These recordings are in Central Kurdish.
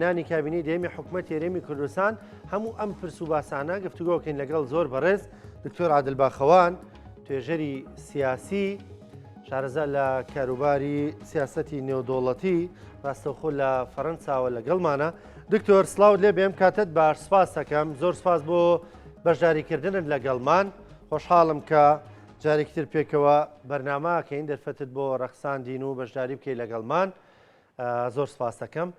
نانی کابینەی دەیەمی حکومەتی هەرێمی کوردستان هەموو ئەم پرس و باسانە گفتوگۆکەین لەگەڵ زۆر بەڕێز دکتۆر عادل باخەوان توێژەری سیاسی شارەزا لە کاروباری سیاسەتی نێودەوڵەتی ڕاستەوخۆ لە فەرەنساوە لەگەڵمانە دکتۆر سلااو لێ بێم کاتت باش سپاس دەکەم زۆر سپاس بۆ بەشداریکردنت لەگەڵمان خۆشحاڵم کە جارێکتر پێکەوە بەرنامەکەین دەرفەتت بۆ ڕەخساندین و بەشداری بکەی لەگەڵمان زۆر سپاس دەکەم.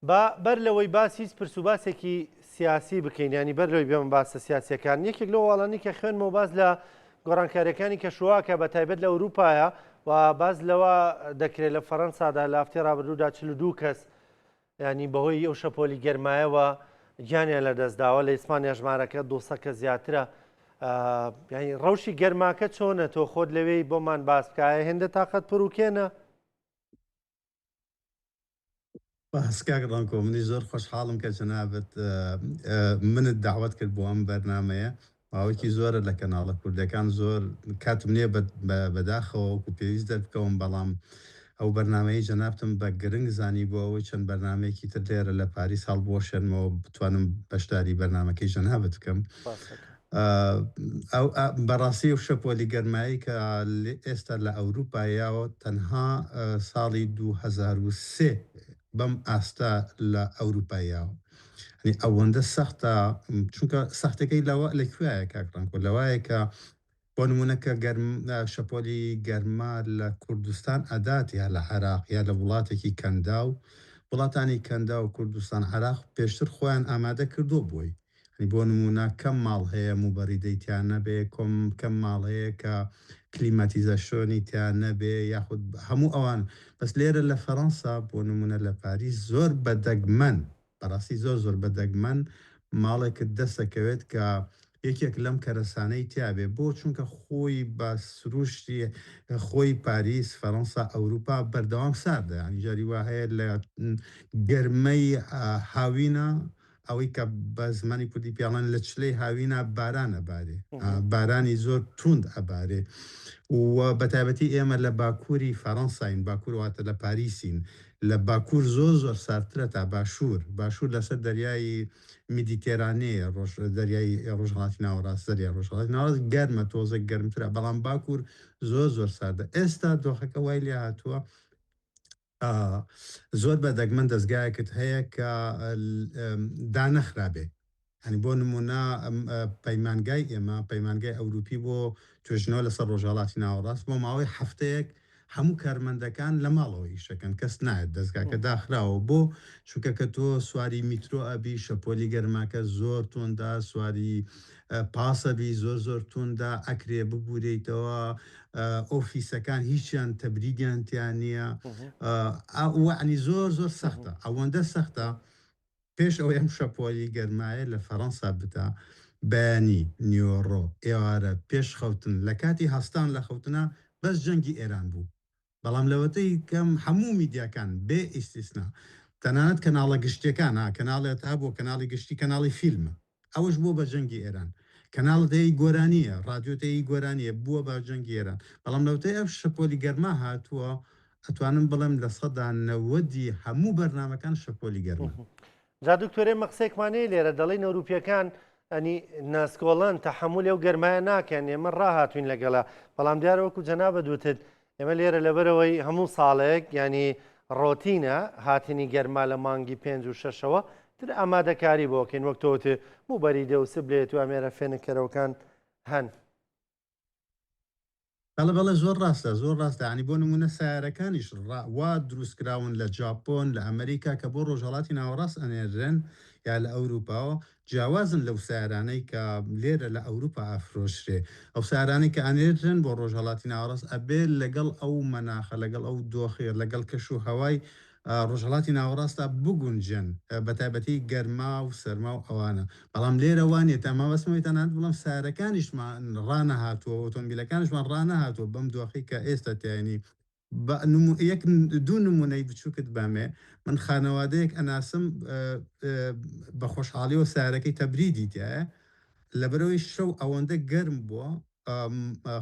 با بەر لەوەی باس هیچ پرس و باسێکی سیاسی بکەین ینی بەر لەوەی بێمە باسە سیاسیەکان یەکێک لەو واڵانی کە خوێنمەوە باس لە گۆڕانکاریەکانی کەشوواکە بە تایبەت لە ئەوروپایە و باس لەوە دەکرێت لە فەرەنسادا لە هەفتەی ڕابردوودا 42 کەس ینی بەهۆی ئەو شەپۆلی گەرمایەوە گیانیان لەدەستداوە لە ئیسپانیا ژمارەکە 200 کە زیاترە ینی ڕەوشی گەرماکە چۆنە تۆ خۆت لەوێی بۆمان باس بکایە هێندە تاقەت پڕوکێنە سپاس کاک ڕەنکۆ، منیش زۆر خۆشحاڵم کە جەنابت منت دەعوەت کرد بۆ ئەم بەرنامەیە. ماوەیەکی زۆرە لە کەناڵە کوردیەکان زۆر کاتم نییە بەداخەوە وەکو پێویست دەربکەوم، بەڵام ئەو بەرنامەیەی جەنابتم بە گرنگ زانی بۆ ئەوەی چەند بەرنامەیەکی تر لێرە لە پاریس هەڵبوەشێنمەوە بتوانم بەشداری بەرنامەکەی جەنابت بکەم. سپاس دەکەم. ئەو بەڕاستی ئەو شەپۆلی گەرمایی کە ئێستا لە ئەوروپا یاوە تەنها ساڵی 2003 بەم ئاستە لە ئەوروپا یاوە یعنی ئەوەندە سەختە چونکە سەختەکەی لەوە لە کوێیە کاک ڕەنکۆ لەوایە کە بۆ نمونە کە گەرم شەپۆلی گەرما لە کوردستان ئەدات یا لە عێراق یا لە وڵاتێکی کەنداو وڵاتانی کەنداو کوردستان عێراق پێشتر خۆیان ئامادە کردووە بۆی یانی بۆ نموونە کەم ماڵ هەیە موبەریدەی تیا نەبێ، کۆم کەم ماڵ هەیە کە کلیماتیزاسیۆنی تیا نەبێ یاخود هەموو ئەوان بەس لێرە لە فەرەنسا بۆ نموونە لە پاریس زۆر بە دەگمەن بەڕاستی زۆر زۆر بە دەگمەن ماڵێکت دەستەکەوێت کە یەکێک لەم کەرەسانەی تیا بێ بۆ چونکە خۆی بە سروشتی خۆی پاریس فەرەنسا ئەوروپا بەردەوام ساردە یانی جاری وا هەیە لە گەرمەی هاوینە ئەوەی کە بە زمانی کوردی پێڵێن لە چلەی هاوینا باران ئەبارێ، بارانی زۆر توند ئەبارێ و بە تایبەتی ئێمە لە باکووری فەرەنساین، باکوور واتە لە پاریسین، لە باکوور زۆر زۆر ساردترە تا باشوور، باشوور لەسەر دەریای میدیتێرانێیە، ڕۆژ دەریای ڕۆژهەڵاتی ناوەڕاست، دەریای ڕۆژهەڵاتی ناوەڕاست گەرمە، تۆزێک گەرمترە، بەڵام باکوور زۆر زۆر ساردە. ئێستا دۆخەکە وای لێ هاتووە زۆر بە دەگمەن دەزگایەکت هەیە کە دانەخرابێ یانی بۆ نمونە پەیمانگای ئێمە پەیمانگای ئەوروپی بۆ توێژینەوە لەسەر ڕۆژهەڵاتی ناوەڕاست بۆ ماوەی هەفتەیەک هەموو کارمەندەکان لە ماڵەوە ئیشەکەن کەس نایەت دەزگاکە داخراوە بۆ چونکە کە تۆ سواری میترۆ ئەبی شەپۆلی گەرماکە زۆر توندە سواری پاسەبی زۆر زۆر توندە ئەکرێ ببورێیتەوە ئۆفیسەکان هیچیان تەبریدیان تیا نییە وەعنی زۆر زۆر سەختە ئەوەندە سەختە پێش ئەوەی ئەم شەپۆلی گەرمایە لە فەرەنسا بتا بەیانی نیۆڕۆ ئێوارە پێش خەوتن لە کاتی هەستان لە خەوتنا بەس جەنگی ئێران بوو بەڵام لەوەتەی کەم هەموو میدیاکان بێ ئیستیسنا تەنانەت کەناڵە گشتیەکان ها کەناڵێت هەبوو کەناڵی گشتی کەناڵی فیلمە ئەوەش بووە بە جەنگی ئێران کەناڵت هەیە گۆرانیە ڕادیۆت هەیە گۆرانیە بووە بە جەنگی ئێران بەڵام لەوەتەی ئەو شەپۆلی گەرما هاتووە ئەتوانم بڵێم 90% ی هەموو بەرنامەکان شەپۆلی گەرما. جا دکتۆر ئێمە قسەیەکمان هەیە لێرە دەڵێین ئەوروپیەکان ئەنی ناسکۆڵەن تەحەمولی ئەو گەرمایە ناکەن ئێمە ڕاهاتوین لەگەڵە بەڵام دیارە وەکو جەنابت وتت ئێمە لێرە لەبەرەوەی هەموو ساڵێک ینی ڕۆتینە هاتنی گەرما لە مانگی پێنج و شەشەوە تر ئامادەکاری بۆکەین وەک تۆوتێ موبەریدە و سبلێت و ئامێرە فێنککەرەوەکان هەن. بەڵێ بەڵێ زۆر ڕاستە زۆر ڕاستە یانی بۆ نمونە سەیارەکانیش ڕا وا دروست کراون لە جاپۆن لە ئەمریکا کە بۆ ڕۆژهەڵاتی ناوەڕاست ئەنێررێن یا لە ئەوروپاوە جیاوازن لەو سەیارانەی کە لێرە لە ئەوروپا ئەفرۆشرێ ئەو سەیارانەی کە ئەنێررێن بۆ ڕۆژهەڵاتی ناوەڕاست ئەبێ لەگەڵ ئەو مەناخە لەگەڵ ئەو دۆخی لەگەڵ کەش و هەوای ڕۆژهەڵاتی ناوەڕاستدا بگونجێن بەتایبەتی گەرما و سەرما و ئەوانە بەڵام لێرە وا نیە تا مەبەستم ئەوەی تەنانەت بڵێم سارەکانیشمان ڕانەهاتووە ئۆتۆمبیلەکانیشمان ڕانەهاتووە بەم دۆخەی کە ئێستا تیاینی بە یەک دوو نمونەی بچووکت بامێ من خانەوادەیەک ئەناسم بە خۆشحاڵیەوە سارەکەی تەبریدی تایە لەبەرەوەی شەو ئەوەندە گەرم بووە.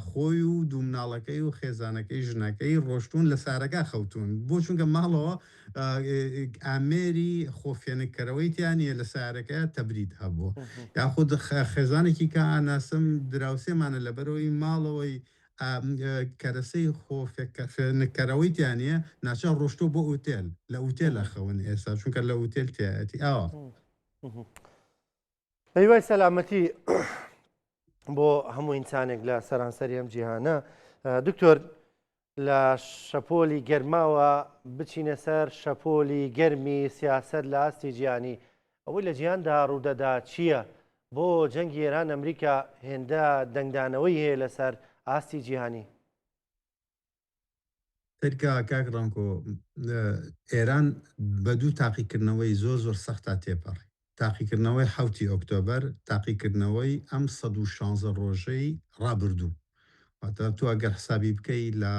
خۆی و دوو مناڵەکەی و خێزانەکەی ژنەکەی ڕۆشتوون لە سارەکە خەوتوون بۆ چونکە ماڵەوە ئامێری خۆفێنککەرەوەی تیا نییە لە سارەکە تەبرید هەبوو یاخود خێزانێکی کە ئاناسم دراوسێمانە لەبەرەوەی ماڵەوەی کەرەسەی خۆفێنککەرەوەی تیا نییە ناچار ڕۆشتووە بۆ ئوتێل لە ئوتێل ئەخەون ئێستا چونکە لە ئوتێل تیایەتی ئاوا. هیوای سەلامەتی بۆ هەموو ئینسانێک لە سەرانسەری ئەم جیهانە. دکتۆر لە شەپۆلی گەرماوە بچینە سەر شەپۆلی گەرمی سیاسەت لە ئاستی جیهانی ئەوەی لە جیهاندا ڕوودەدا چییە؟ بۆ جەنگی ئێران ئەمریکا هێندە دەنگدانەوەی هەیە لەسەر ئاستی جیهانی؟ سەیرکە کاک ڕەنکۆ ئێران بە دوو تاقیکردنەوەی زۆر زۆر سەختا تێپەڕی تاقیکردنەوەی حەوتی ئۆکتۆبەر تاقیکردنەوەی ئەم 116 ڕۆژەی ڕابردوو واتە تۆ ئەگەر حسابی بکەی لە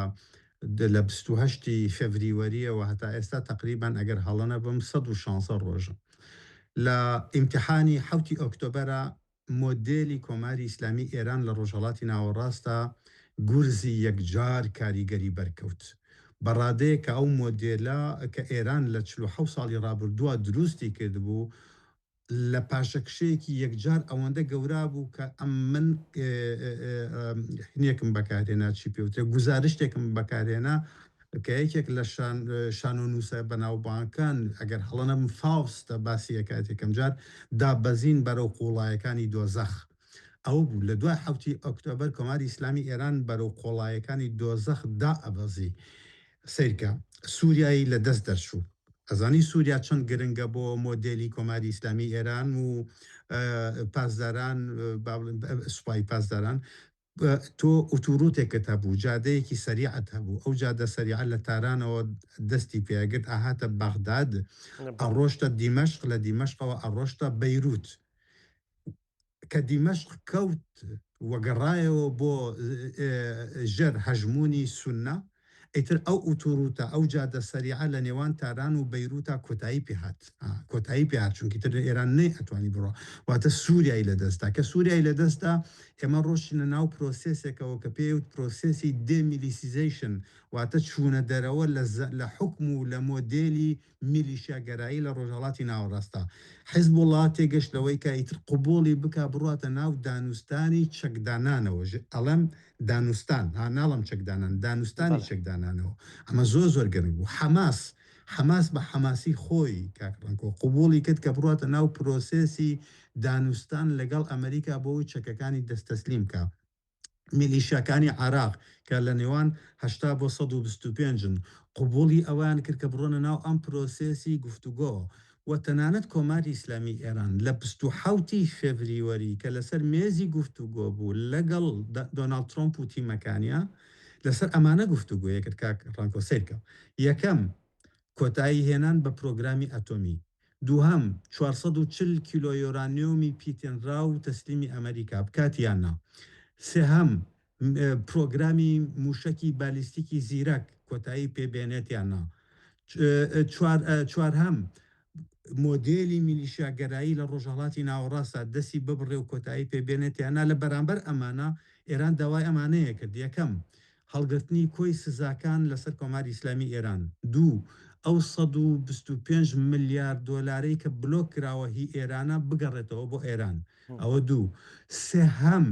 لە 28 فێڤریوەریەوە هەتا ئێستا تقریبان ئەگەر هەڵە نەبم 116 ڕۆژە لە ئیمتحانی حەوتی ئۆکتۆبەرە مۆدێلی کۆماری ئیسلامی ئێران لە ڕۆژهەڵاتی ناوەڕاستدا گورزی یەکجار کاریگەری بەرکەوت. بە ڕادەیەک کە ئەو مۆدێلە کە ئێران لە 47 ساڵی ڕابردووە دروستی کردبوو، لە پاشەکشەیەکی یەکجار ئەوەندە گەورا بوو کە ئەم من هینێکم بەکارهێنا چی پێوترێ گوزارشتێکم بەکارهێنا کە یەکێک لە شانۆنووسە بەناوبانگەکان ئەگەر هەڵە نەبم فاوستە باسی ئەکات یەکەم جار دابەزین بەرەو قووڵایەکانی دۆزەخ ئەوە بوو لە دوای حەوتی ئۆکتۆبەر کۆماری ئیسلامی ئێران بەرەو قۆڵایەکانی دۆزەخ دائەبەزی سەیرکە سووریای لە دەست دەرچوو ئەزانی سووریا چەند گرنگە بۆ مۆدێلی کۆماری ئیسلامی ئێران و پاسداران سوپای پاسداران تۆ ئوتوڕوتێکت هەبوو، جادەیەکی سەریعت هەبوو، ئەو جادە سەریعە لە تارانەوە دەستی پێ ئەگرت ئەهاتە بەغداد، ئەڕۆشتە دیمەشق، لە دیمەشقەوە ئەڕۆشتە بەیروت. کە دیمەشق کەوت و گەڕایەوە بۆ ژێر هەژموونی سوننە، ئیتر ئەو ئوتوڕوتە، ئەو جادە سەریعە لە نێوان تاران و بەیروتا کۆتایی پێ هات. کۆتایی پێ هات چونکی تر ئێران نەیئەتوانی بڕوا. واتە سوریای لە دەست دا. کە سوریای لە دەست دا، ئێمە ڕۆشتینە ناو پرۆسێسێکەوە کە پێی وت پرۆسێسی demilitarization، واتە چوونە دەرەوە لە لە حوکم و لە مۆدێلی میلیشیاگەرایی لە ڕۆژهەڵاتی ناوەڕاستدا. حیزبوڵڵا تێگەشت لەوەی کە ئیتر قبووڵی بکا بڕواتە ناو دانوستانی چەکدانانەوە، ئەڵێم دانوستان ها ناڵێم چەکدانان، دانوستانی چەکدانانەوە. ئەمە زۆر زۆر گرنگ بوو. حەماس، حەماس بە حەماسی خۆی کاک ڕەنکۆ قبووڵی کرد کە بڕواتە ناو پرۆسێسی دانوستان لەگەڵ ئەمەریکا بۆ ئەوەی چەکەکانی دەست تەسلیم کا. میلیشیاکانی عێراق کە لە نێوان 80 بۆ 125 ن، قبوڵی ئەوەیان کرد کە بڕۆنە ناو ئەم پرۆسێسی گفتوگۆوە و تەنانەت کۆماری ئیسلامی ئێران لە 27 ی فێڤریوەری کە لەسەر مێزی گفتوگۆ بوو لەگەڵ دۆناڵد ترۆمپ و تیمەکانیا لەسەر ئەمانە گفتوگۆی کرد کاک ڕانکۆ سەیرکە یەکەم کۆتایی هێنان بە پرۆگرامی ئەتۆمی دووهەم، 440 کیلۆ یۆرانیۆمی پیتێنراو تەسلیمی ئەمەریکا بکات یان نا؟ سێهەم، پرۆگرامی مووشەکی بالیستیکی زیرەک کۆتایی پێ بێنێت یان نا؟ چوارهەم، مۆدێلی میلیشیاگەرایی لە ڕۆژهەڵاتی ناوەڕاستدا دەستی ببڕێ و کۆتایی پێ بێنێت یان نا؟ لە بەرامبەر ئەمانە ئێران داوای ئەمانەیە کرد، یەکەم، هەڵگرتنی کۆی سزاکان لەسەر کۆماری ئیسلامی ئێران، دوو، ئەو 125 ملیار دۆلارەی کە بلۆک کراوە هی ئێرانە بگەڕێتەوە بۆ ئێران، ئەوە دوو، سێهەم،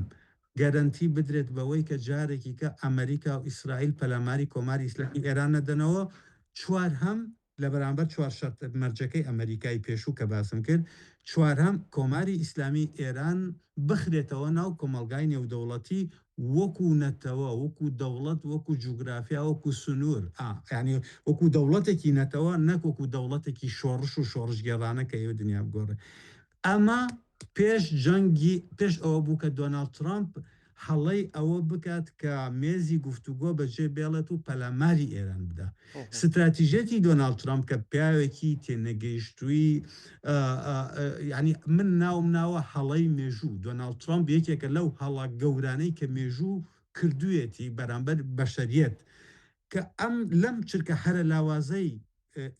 گەرەنتی بدرێت بەوەی کە جارێکی کە ئەمەریکا و ئیسرائیل پەلاماری کۆماری ئیسلامی ئێران نەدەنەوە، چوارهەم، لە بەرامبەر چوار شەرت مەرجەکەی ئەمەریکای پێشوو کە باسم کرد، چوارهەم، کۆماری ئیسلامی ئێران بخرێتەوە ناو کۆمەڵگای نێودەوڵەتی وەکوو نەتەوە، وەکوو دەوڵەت، وەکوو جوگرافیا، وەکوو سنوور، ئا یانی وەکوو دەوڵەتێکی نەتەوە نەک وەکوو دەوڵەتێکی شۆڕش و شۆڕشگێڕانە کە ئەیەوێ دنیا بگۆڕێ. ئەمە پێش جەنگی پێش ئەوە بوو کە دۆناڵد ترامپ هەڵەی ئەوە بکات کە مێزی گفتوگۆ بەجێ بێڵێت و پەلاماری ئێران بدا. ستراتیژیەتی دۆناڵد ترامپ کە پیاوێکی تێنەگەیشتووی یانی من ناوم ناوە هەڵەی مێژوو، دۆناڵد ترامپ یەکێکە لەو هەڵە گەورانەی کە مێژوو کردوویەتی بەرامبەر بەشەریەت کە ئەم لەم چرکە هەرە لاوازەی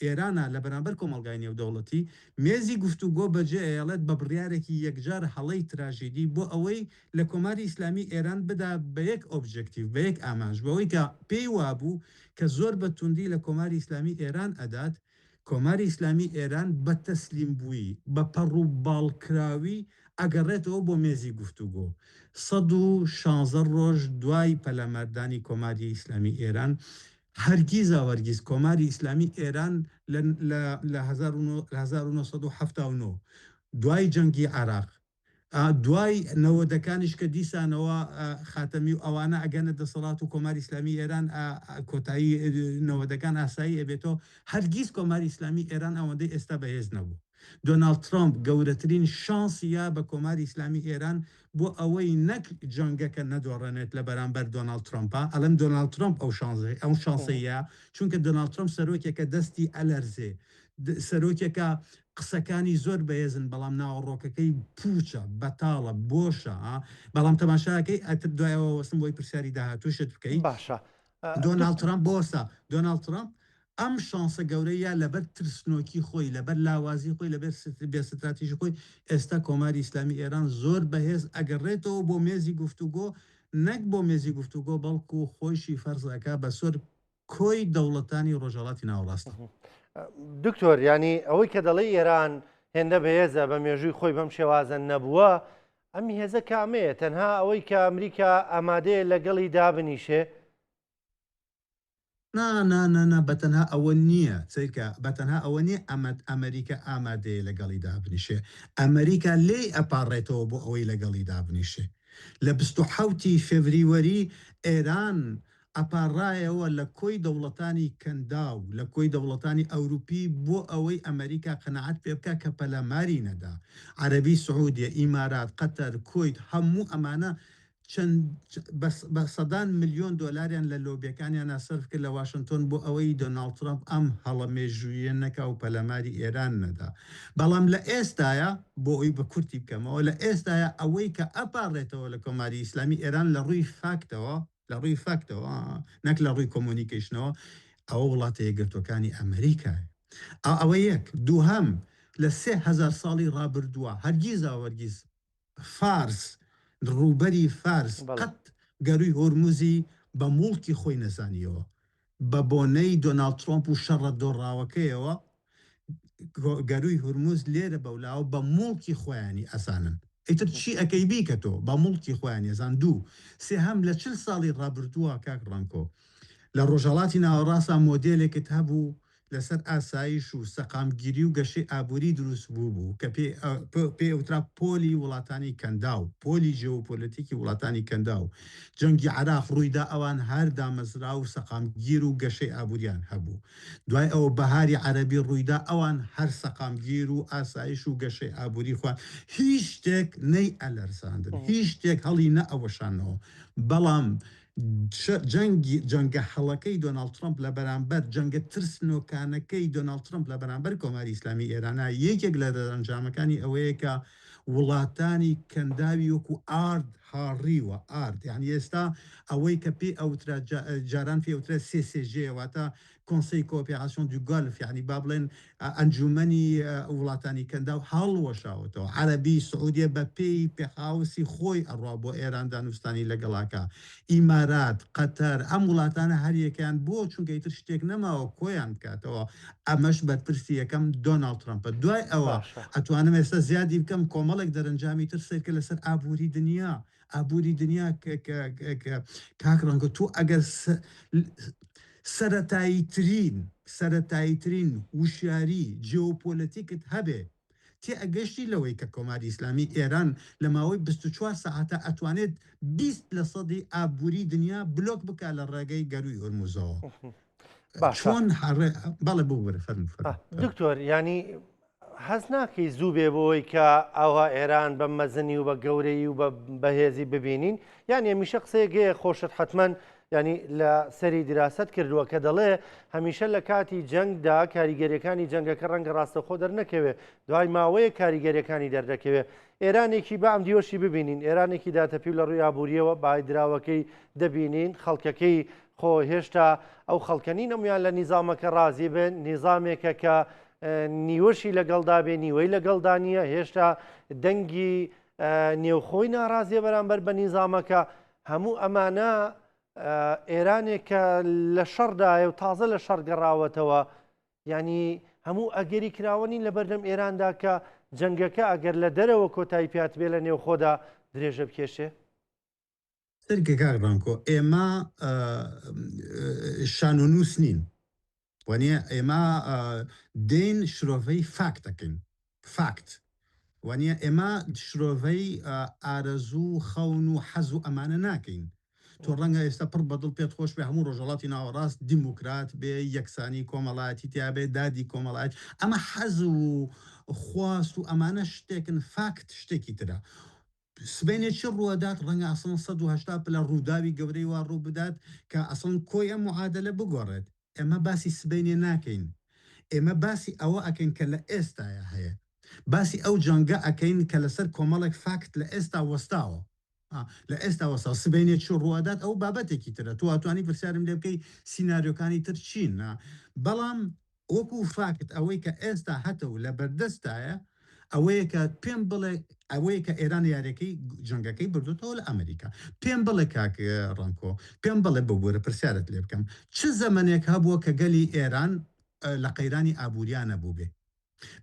ئێرانە لە بەرامبەر کۆمەڵگای نێودەوڵەتی، مێزی گفتوگۆ بەجێ ئەیەڵێت بە بڕیارێکی یەکجار هەڵەی تراژیدی بۆ ئەوەی لە کۆماری ئیسلامی ئێران بدا بە یەک objective، بە یەک ئامانج، بەوەی کە پێی وابوو کە زۆر بە توندی لە کۆماری ئیسلامی ئێران ئەدات، کۆماری ئیسلامی ئێران بە تەسلیم بوویی، بە پەڕ و باڵ کراوی ئەگەڕێتەوە بۆ مێزی گفتوگۆ. 116 ڕۆژ دوای پەلاماردانی کۆماری ئیسلامی ئێران، هەرگیزاوهەرگیز کۆماری ئیسلامی ئێران لە لە لە 1979 دوای جەنگی عێراق، دوای نەوەدەکانیش کە دیسانەوە خاتەمی و ئەوانە ئەگەنە دەسەڵات و کۆماری ئیسلامی ئێران کۆتایی نەوەدەکان ئاسایی ئەبێتەوە، هەرگیز کۆماری ئیسلامی ئێران ئەوەندەی ئێستا بەهێز نەبوو. دۆناڵد ترەمپ گەورەترین شانسی یا بە کۆماری ئیسلامی ئێران بۆ ئەوەی نەک جەنگەکە نەدۆڕێنێت لە بەرامبەر دۆناڵد ترەمپا، ئەڵێم دۆناڵد ترەمپ ئەو ئەو شانسەی یا، چونکە دۆناڵد ترەمپ سەرۆکێکە دەستی ئەلەرزێ، سەرۆکێکە قسەکانی زۆر بەهێزن بەڵام ناوەڕۆکەکەی پوچە، بەتاڵە، بۆشە، بەڵام تەماشاکەی ئەتر دوایەوە وەستم بۆی پرسیاری داهاتووشت بکەی. باشە دۆناڵد ترەمپ بۆسە دۆناڵد ترەمپ ئەم شانسە گەورەیە لەبەر ترسنۆکی خۆی، لەبەر لاوازی خۆی، لەبەر بێ ستراتیژی خۆی، ئێستا کۆماری ئیسلامی ئێران زۆر بەهێز ئەگەڕێتەوە بۆ مێزی گفتوگۆ، نەک بۆ مێزی گفتوگۆ بەڵکو خۆیشی فەرز ئەکا بەسەر کۆی دەوڵەتانی ڕۆژهەڵاتی ناوەڕاستە. دکتۆر یانی ئەوەی کە دەڵێی ئێران هێندە بەهێزە بە مێژووی خۆی بەم شێوازە نەبووە، ئەم هێزە کامەیە؟ تەنها ئەوەی کە ئەمریکا ئامادەیە لەگەڵی دابنیشێ؟ نا نا نا نا بەتەنها ئەوە نییە سەیرکە بەتەنها ئەوە نییە ئەمەد ئەمریکا ئامادەیە لەگەڵی دابنیشێ ئەمریکا لێی ئەپاڕێتەوە بۆ ئەوەی لەگەڵی دابنیشێ لە 27 ی فێڤریوەری ئێران ئەپاڕایەوە لە کۆی دەوڵەتانی کەنداو، لە کۆی دەوڵەتانی ئەوروپی بۆ ئەوەی ئەمەریکا قەناعەت پێ بکا کە پەلاماری نەدا. عەرەبی سعودیە، ئیمارات، قەتەر، کوەیت هەموو ئەمانە چەند بە سەدان ملیۆن دۆلاریان لە لۆبیەکانیانا سەرف کرد لە واشنتۆن بۆ ئەوەی دۆناڵد ترەمپ ئەم هەڵە مێژووییە نەکا و پەلاماری ئێران نەدا. بەڵام لە ئێستایا بۆ ئەوی بە کورتی بکەمەوە لە ئێستایا ئەوەی کە ئەپاڕێتەوە لە کۆماری ئیسلامی ئێران لە ڕووی فاکتەوە، لە ڕووی فاکتەوە نەک لە ڕووی communication ەوە ئەوە وڵاتە یەکگرتووەکانی ئەمریکایە. ئەوە یەک. دووهەم، لە 3000 ساڵی ڕابردووە هەرگیزاوهەرگیز فارس، ڕووبەری فارس قەت گەرووی هۆرموزی بە موڵکی خۆی نەزانیەوە. بە بۆنەی دۆناڵد ترۆمپ و شەڕە دۆڕاوەکەیەوە گەرووی هورموز لێرە بەولاوە بە موڵکی خۆیانی ئەزانن. ئیتر چی ئەکەی بیکە تۆ، بە موڵکی خۆیانی ئەزان. دوو. سێهەم، لە 40 ساڵی ڕابردووە کاک ڕەنکۆ لە ڕۆژهەڵاتی ناوەڕاستا مۆدێلێکت هەبوو لەسەر ئاسایش و سەقامگیری و گەشەی ئابووری دروست بووبوو کە پێی ئەوترا پۆلی وڵاتانی کەنداو، پۆلی ژێوپۆلەتیکی وڵاتانی کەنداو. جەنگی عێراق ڕوویدا ئەوان هەر دامەزراو و سەقامگیر و گەشەی ئابووریان هەبوو. دوای ئەوە بەهاری عەرەبی ڕوویدا ئەوان هەر سەقامگیر و ئاسایش و گەشەی ئابووری خۆیان هیچ شتێک نەیئەلەرزاندن، هیچ شتێک هەڵی نەئەوەشانەوە. بەڵام جەنگی جەنگە هەڵەکەی دۆناڵد ترەمپ لە بەرامبەر جەنگە ترسنۆکانەکەی دۆناڵد ترەمپ لە بەرامبەر کۆماری ئیسلامی ئێرانە یەکێک لە دەرەنجامەکانی ئەوەیە کە وڵاتانی کەنداوی وەکو ئارد هاڕیوە ئارد یعنی ئێستا ئەوەی کە پێی ئەوترا جاران پێ ئەوترا CCG واتە Conseil Coopération du Golfe یانی با بڵێن ئەنجومەنی وڵاتانی کەنداو هەڵوەشاوەتەوە. عەرەبی سعودیە بە پێی پێخاوسی خۆی ئەڕوا بۆ ئێران دانوستانی لەگەڵاکا. ئیمارات، قەتەر، ئەم وڵاتانە هەریەکەیان بۆ چونکە ئیتر شتێک نەماوە کۆیان بکاتەوە. ئەمەش بەرپرسی یەکەم دۆناڵد ترەمپە. دوای ئەوە باشە. ئەتوانم ئێستا زیادی بکەم کۆمەڵێک دەرەنجامی تر سەیرکە لەسەر ئابووری دنیا. ئابووری دنیا کە کاک ڕەنگۆ تۆ ئەگەر سەرەتاییترین سەرەتاییترین وشیاری جیۆپۆلەتیکت هەبێ تێ ئەگەشتی لەوەی کە کۆماری ئیسلامی ئێران لە ماوەی 24 سەعاتە ئەتوانێت 20 لە سەدی ئابووری دنیا بلۆک بکا لە ڕێگەی گەرووی هورموزەوە. باشە. چۆن بەڵێ ببورە فەرموو فەرموو. دکتۆر یانی هەست ناکەی زوو بێ بۆی کە ئاوا ئێران بە مەزنی و بە گەورەی و بە بەهێزی ببینین؟ یانی هەمیشە قسەیەک هەیە خۆشت حەتمەن یانی لە سەری دیراسەت کردووە کە دەڵێ هەمیشە لە کاتی جەنگدا کاریگەریەکانی جەنگەکە ڕەنگە ڕاستەوخۆ دەرنەکەوێ دوای ماوەیەک کاریگەریەکانی دەردەکەوێ ئێرانێکی با ئەم دیوەشی ببینین ئێرانێکی داتەپیو لە ڕووی ئابووریەوە بای دراوەکەی دەبینین خەڵکەکەی خۆ هێشتا ئەو خەڵکە نین هەموویان لە نیزامەکە ڕازی بن نیزامێکە کە نیوەشی لەگەڵدا بێ نیوەی لەگەڵدا نییە هێشتا دەنگی نێوخۆی ناڕازیە بەرامبەر بە نیزامەکە هەموو ئەمانە ئێرانێک کە لە شەڕدایە و تازە لە شەڕ گەڕاوەتەوە یعنی هەموو ئەگەری کراوە نین لە بەردەم ئێراندا کە جەنگەکە ئەگەر لە دەرەوە کۆتایی پیات بێ لە نێوخۆدا درێژە بکێشێ؟ سەیرکە کاک ڕانکۆ ئێمە شانۆنووس نین وانیە ئێمە دێین شرۆڤەی فاکت ئەکەین فاکت وانیە ئێمە شرۆڤەی ئارەزوو و خەون و حەز و ئەمانە ناکەین تۆ ڕەنگە ئێستا پڕ بەدڵ پێت خۆش بێ هەموو ڕۆژهەڵاتی ناوەڕاست دیموکرات بێ یەکسانی کۆمەڵایەتی تیا بێ دادی کۆمەڵایەتی ئەمە حەز و خواست و ئەمانە شتێکن فاکت شتێکی ترە سبەینێ چی ڕووئەدات؟ ڕەنگە ئەسڵەن 180 پلە ڕووداوی گەورەی وا ڕووبدات کە ئەسڵەن کۆی ئەم معادەلە بگۆڕێت. ئێمە باسی سبەینێ ناکەین. ئێمە باسی ئەوە ئەکەین کە لە ئێستایا هەیە. باسی ئەو جەنگە ئەکەین کە لەسەر کۆمەڵێک فاکت لە ئێستا وەستاوە. لە ئێستا وەستاوە. سبەینێ چی ڕووئەدات ئەوە بابەتێکی ترە. تۆ ئەتوانی پرسیارم لێ بکەی سیناریۆکانی تر چین؟ بەڵام وەکو فاکت ئەوەی کە ئێستا هەتە و لەبەردەستایە ئەوەیە کە پێم بڵێ ئەوەیە کە ئێران یاریەکەی جەنگەکەی بردوتەوە لە ئەمریکا. پێم بڵێ کاک ڕەنکۆ، پێم بڵێ ببورە پرسیارت لێ بکەم، چ زەمەنێک هەبووە کە گەلی ئێران لە قەیرانی ئابووریا نەبووبێ؟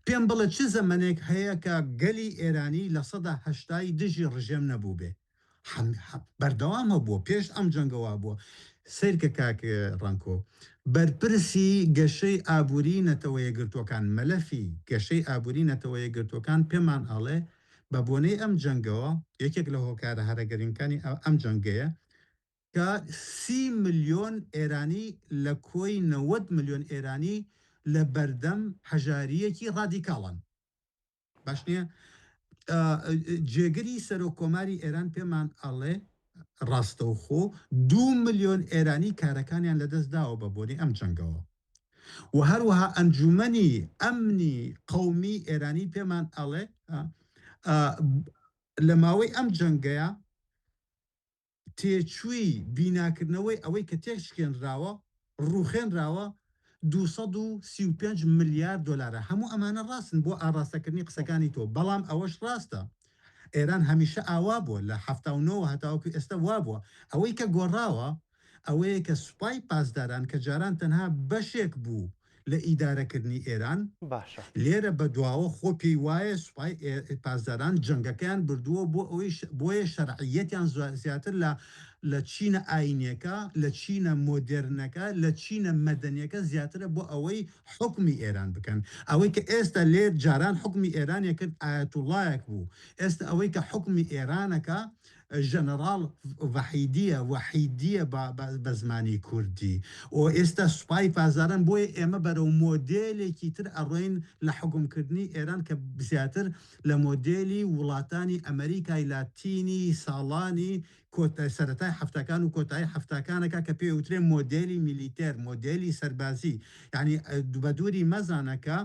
پێم بڵێ چ زەمەنێک هەیە کە گەلی ئێرانی 80% ی دژی ڕژێم نەبووبێ؟ بەردەوام هەبووە پێش ئەم جەنگە وابووە. سەیرکە کاک ڕەنکۆ، بەرپرسی گەشەی ئابووری نەتەوە یەکگرتووەکان، مەلەفی گەشەی ئابووری نەتەوە یەکگرتووەکان پێمان ئەڵێ بە بۆنەی ئەم جەنگەوە، یەکێک لە هۆکارە هەرە گرنگەکانی ئەم جەنگەیە کە 30 ملیۆن ئێرانی لە کۆی 90 ملیۆن ئێرانی لە بەردەم هەژارییەکی ڕادیکاڵن. باش نییە؟ جێگری سەرۆک کۆماری ئێران پێمان ئەڵێ ڕاستەوخۆ 2 ملیۆن ئێرانی کارەکانیان لەدەست داوە بە بۆنەی ئەم جەنگەوە و هەروەها ئەنجومەنی ئەمنی قەومی ئێرانی پێمان ئەڵێ لە ماوەی ئەم جەنگەیە تێچووی بیناکردنەوەی ئەوەی کە تێکشکێنراوە، ڕووخێنراوە، 235 ملیار دۆلارە. هەموو ئەمانە ڕاستن بۆ ئاڕاستەکردنی قسەکانی تۆ، بەڵام ئەوەش ڕاستە ئێران هەمیشە ئاوا بووە، لە 79 وە هەتاوەکو ئێستا وابووە. ئەوەی کە گۆڕاوە ئەوەیە کە سوپای پاسداران کە جاران تەنها بەشێک بوو لە ئیدارەکردنی ئێران، باشە. لێرە بەدواوە خۆ پێی وایە سوپای پاسداران جەنگەکەیان بردووە بۆ ئەوەی بۆیە شەرعیەتیان زیاتر لە لە چینە ئاینیەکە، لە چینە مۆدێرنەکە، لە چینە مەدەنیەکە زیاترە بۆ ئەوەی حوکمی ئێران بکەن. ئەوەی کە ئێستا لێر جاران حوکمی ئێرانی کرد ئایەتوڵایەک بوو، ئێستا ئەوەی کە حوکمی ئێرانەکا ژەنەڕاڵ ڤەحیدیە، وەحیدیە بە زمانی کوردی، و ئێستا سوپای پاسداران، بۆیە ئێمە بەرەو مۆدێلێکی تر ئەڕۆین لە حوکم کردنی ئێران کە زیاتر لە مۆدێلی وڵاتانی ئەمەریکای لاتینی ساڵانی کۆتای سەرەتای حەفتاکان و کۆتایی حەفتاکانەکە کە پێی ئەوترێ مۆدێلی میلیتێر، مۆدێلی سەربازی، یانی بە دووری مەزانە کە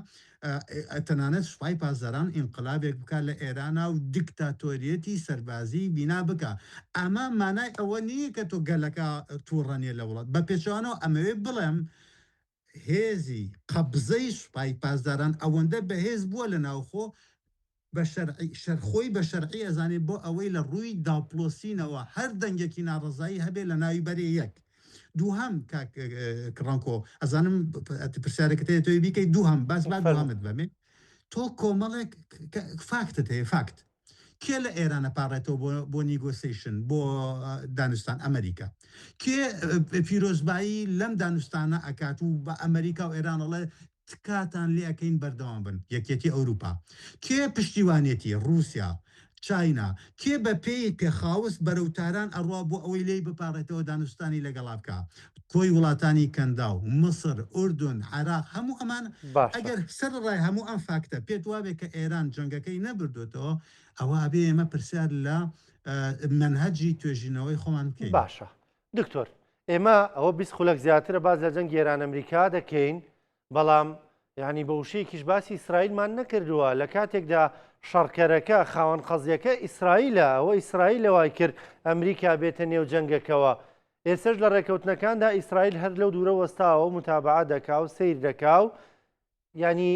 تەنانەت سوپای پاسداران ئینقلابێک بکا لە ئێرانا و دیکتاتۆریەتی سەربازی بینا بکا. ئەمە مانای ئەوە نییە کە تۆ گەلەکە تووڕە نییە لە وڵات. بە پێچەوانەوە ئەمەوێ بڵێم هێزی قەبزەی سوپای پاسداران ئەوەندە بەهێز بووە لە ناوخۆ بە شەرعی شەر خۆی بە شەرعی ئەزانێ بۆ ئەوەی لە ڕووی داپڵۆسینەوە هەر دەنگێکی ناڕەزایی هەبێ لە ناوی بەرێ یەک دووهەم کاک ڕەنکۆ ئەزانم پرسیارەکەت هەیە تۆی بیکەی دووهەم باس با فەرموو. دووهەمت بەمێ تۆ کۆمەڵێک فاکتت هەیە فاکت کێ لە ئێران ئەپاڕێتەوە بۆ بۆ negotiation بۆ دانوستان ئەمریکا کێ پیرۆزبایی لەم دانوستانە ئەکات و بە ئەمریکا و ئێران ئەڵێ تکاتان لێ ئەکەین بەردەوام بن یەکیەتی ئەوروپا کێ پشتیوانیەتی ڕوسیا چاینا کێ بە پێی پێخاوس بەرەو تاران ئەڕوا بۆ ئەوەی لێی بپاڕێتەوە دانوستانی لەگەڵا بکا کۆی وڵاتانی کەنداو مسر ئوردون عێراق هەموو ئەمان باشە. ئەگەر سەرەڕای هەموو ئەم فاکتە پێت وابێ کە ئێران جەنگەکەی نەبردۆتەوە ئەوە ئەبێ ئێمە پرسیار لە مەنهەجی توێژینەوەی خۆمان بکەین. باشە دکتۆر. ئێمە ئەوە 20 خولەک زیاترە باس لە جەنگی ئێران ئەمریکا دەکەین بەڵام یانی بە وشەیەکیش باسی ئیسرائیلمان نەکردووە لە کاتێکدا شەڕکەرەکە خاوەن قەزیەکە ئیسرائیلە ئەوە ئیسرائیلە وای کرد ئەمریکا بێتە نێو جەنگەکەوە ئێستش لە ڕێکەوتنەکاندا ئیسرائیل هەر لەو دوورە وەستاوە و متابعە دەکا و سیر دەکا و ینی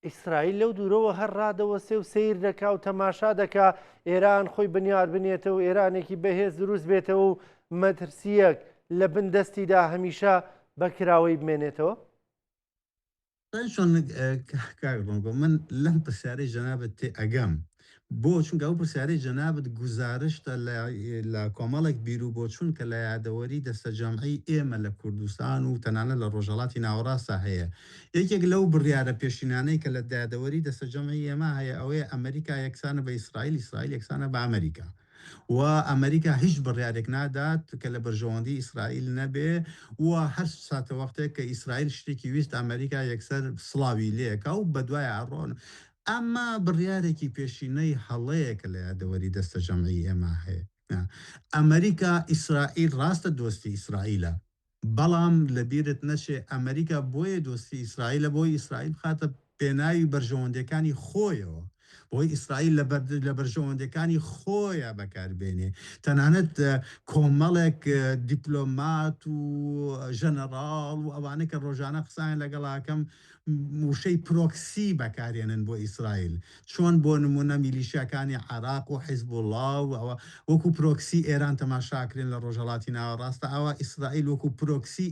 ئیسرائیل لەو دوورەوە هەر ڕادەوەستێ و سەیر دەکا و تەماشا دەکا ئێران خۆی بنیات بنێتەوە و ئێرانێکی بەهێز دروست بێتەوە و مەترسییەک لە بن دەستیدا هەمیشە بە کراوەی بمێنێتەوە؟ چۆن کاک ڕۆنگۆ من لەم پرسیارەی جەنابت تێ ئەگەم بۆ؟ چونکە ئەو پرسیارەی جەنابت گوزارشتە لە لە کۆمەڵێک بیروبۆچوون کە لە یادەوەری دەستەجەمعی ئێمە لە کوردستان و تەنانەت لە ڕۆژهەڵاتی ناوەڕاستدا هەیە. یەکێک لەو بڕیارە پێشینانەی کە لە یادەوەری دەستەجەمعی ئێمە هەیە ئەوەیە ئەمریکا یەکسانە بە ئیسرائیل، ئیسرائیل یەکسانە بە ئەمریکا و ئەمریکا هیچ بڕیارێک نادات کە لە بەرژەوەندی ئیسرائیل نەبێ و هەر ساتەوەختێک کە ئیسرائیل شتێکی ویست ئەمریکا یەکسەر سڵاوی لێکا و بەدوای ئەڕۆن. ئەمە بڕیارێکی پێشینەی هەڵەیە کە لە یادەوەری دەستەجەمعی ئێمە هەیە. ئەمریکا ئیسرائیل ڕاستە دۆستی ئیسرائیلە، بەڵام لەبیرت نەچێ ئەمریکا بۆیە دۆستی ئیسرائیلە بۆی ئیسرائیل بخاتە پێناوی بەرژەوەندیەکانی خۆیەوە، بۆی ئیسرائیل لە بەرژەوەندیەکانی خۆیا بەکار بێنێ. تەنانەت کۆمەڵێک دیپلۆمات و ژەنەڕاڵ و ئەوانەی کە ڕۆژانە قسەیان لەگەڵ ئەکەم وشەی پرۆکسی بەکارێنن بۆ ئیسرائیل چۆن بۆ نمونە میلیشیاکانی عێراق و حیزبوڵا و ئەوە وەکو پرۆکسی ئێران تەماشا ئەکرێن لە ڕۆژهەڵاتی ناوەڕاستە ئاوا ئیسرائیل وەکو پرۆکسی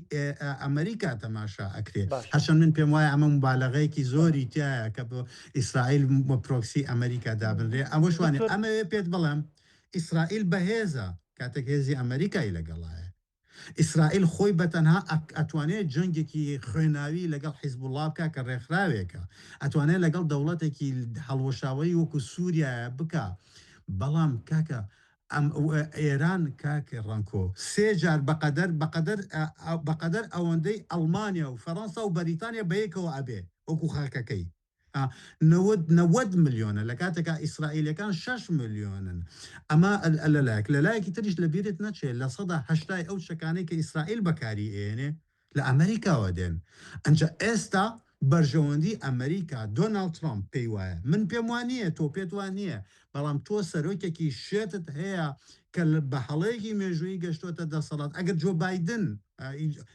ئەمریکا تەماشا ئەکرێ هەرچەند من پێم وایە ئەمە موبالەغەیەکی زۆری تیایە کە بۆ ئیسرائیل بە پرۆکسی ئەمریکا دابنرێ ئەوەش وانیە ئەمەوێ پێت بڵێم ئیسرائیل بەهێزە کاتێک هێزی ئەمریکای لەگەڵایە ئیسرائیل خۆی بە تەنها ئەتوانێ جەنگێکی خوێناوی لەگەڵ حیزبوڵڵا بکا کە ڕێکخراوێکە، ئەتوانێ لەگەڵ دەوڵەتێکی هەڵوەشاوەی وەکو سوریایە بکا، بەڵام کاکە ئەم ئێران کاک ڕەنکۆ سێ جار بەقەدەر بەقەدەر بەقەدەر ئەوەندەی ئەڵمانیا و فەرەنسا و بەریتانیا بەیەکەوە ئەبێ وەکو خاکەکەی. 90 ملیۆنە لە کاتێکا ئیسرائیلەکان 6 ملیۆنن. ئەمە لەلایەک، لەلایەکی تریش لە بیرت نەچێ 80% ئەو چەکانەی کە ئیسرائیل بەکاری ئێنێ لە ئەمریکاوە دێن. ئەنجا ئێستا بەرژەوەندی ئەمریکا دۆناڵد ترامپ پێی وایە، من پێم وا نییە، تۆ پێت وا نییە، بەڵام تۆ سەرۆکێکی شێتت هەیە کە بە هەڵەیەکی مێژوویی گەشتۆتە دەسەڵات. ئەگەر جۆ بایدن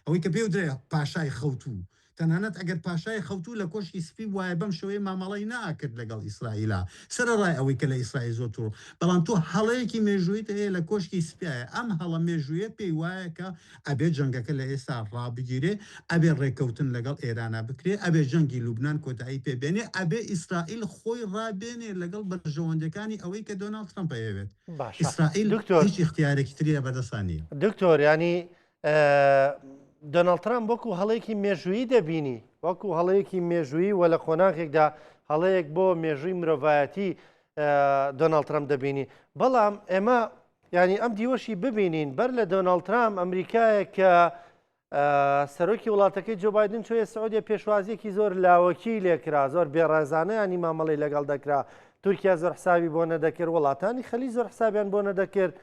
ئەوەی کە پێی وترێ پاشای خەوتوو، تەنانەت ئەگەر پاشای خەوتوو لە کۆشکی سپی بوایە بەم شێوەیە مامەڵەی نەئەکرد لەگەڵ ئیسرائیلا سەرەڕای ئەوەی کە لە ئیسرائیل زۆر توڕ بەڵام تۆ هەڵەیەکی مێژوویت هەیە لە کۆشکی سپیایە ئەم هەڵە مێژوویە پێی وایە کە ئەبێ جەنگەکە لە ئێستا ڕابگیرێ ئەبێ ڕێکەوتن لەگەڵ ئێرانا بکرێ ئەبێ جەنگی لوبنان کۆتایی پێ بێنێ ئەبێ ئیسرائیل خۆی ڕابێنێ لەگەڵ بەرژەوەندیەکانی ئەوەی کە دۆناڵد ترەمپ ئەیەوێت باشە ئیسرائیل دکتۆر هیچ ئیختیارێکی تری لەبەردەستا نییە. دکتۆر یانی دۆناڵد ترامپ وەکو هەڵەیەکی مێژوویی دەبینی، وەکو هەڵەیەکی مێژوویی و لە قۆناغێکدا هەڵەیەک بۆ مێژووی مرۆڤایەتی دۆناڵد ترامپ دەبینی. بەڵام ئێمە ینی ئەم دیوەشی ببینین بەر لە دۆناڵد ترامپ ئەمریکایە کە سەرۆکی وڵاتەکەی جۆ بایدن چۆیە سعودیە پێشوازیەکی زۆر لاوەکی لێکرا زۆر بێڕێزانە ینی مامەڵی لەگەڵ دەکرا تورکیا زۆر حسابی بۆ نەدەکرد وڵاتانی خەلی زۆر حسابیان بۆ نەدەکرد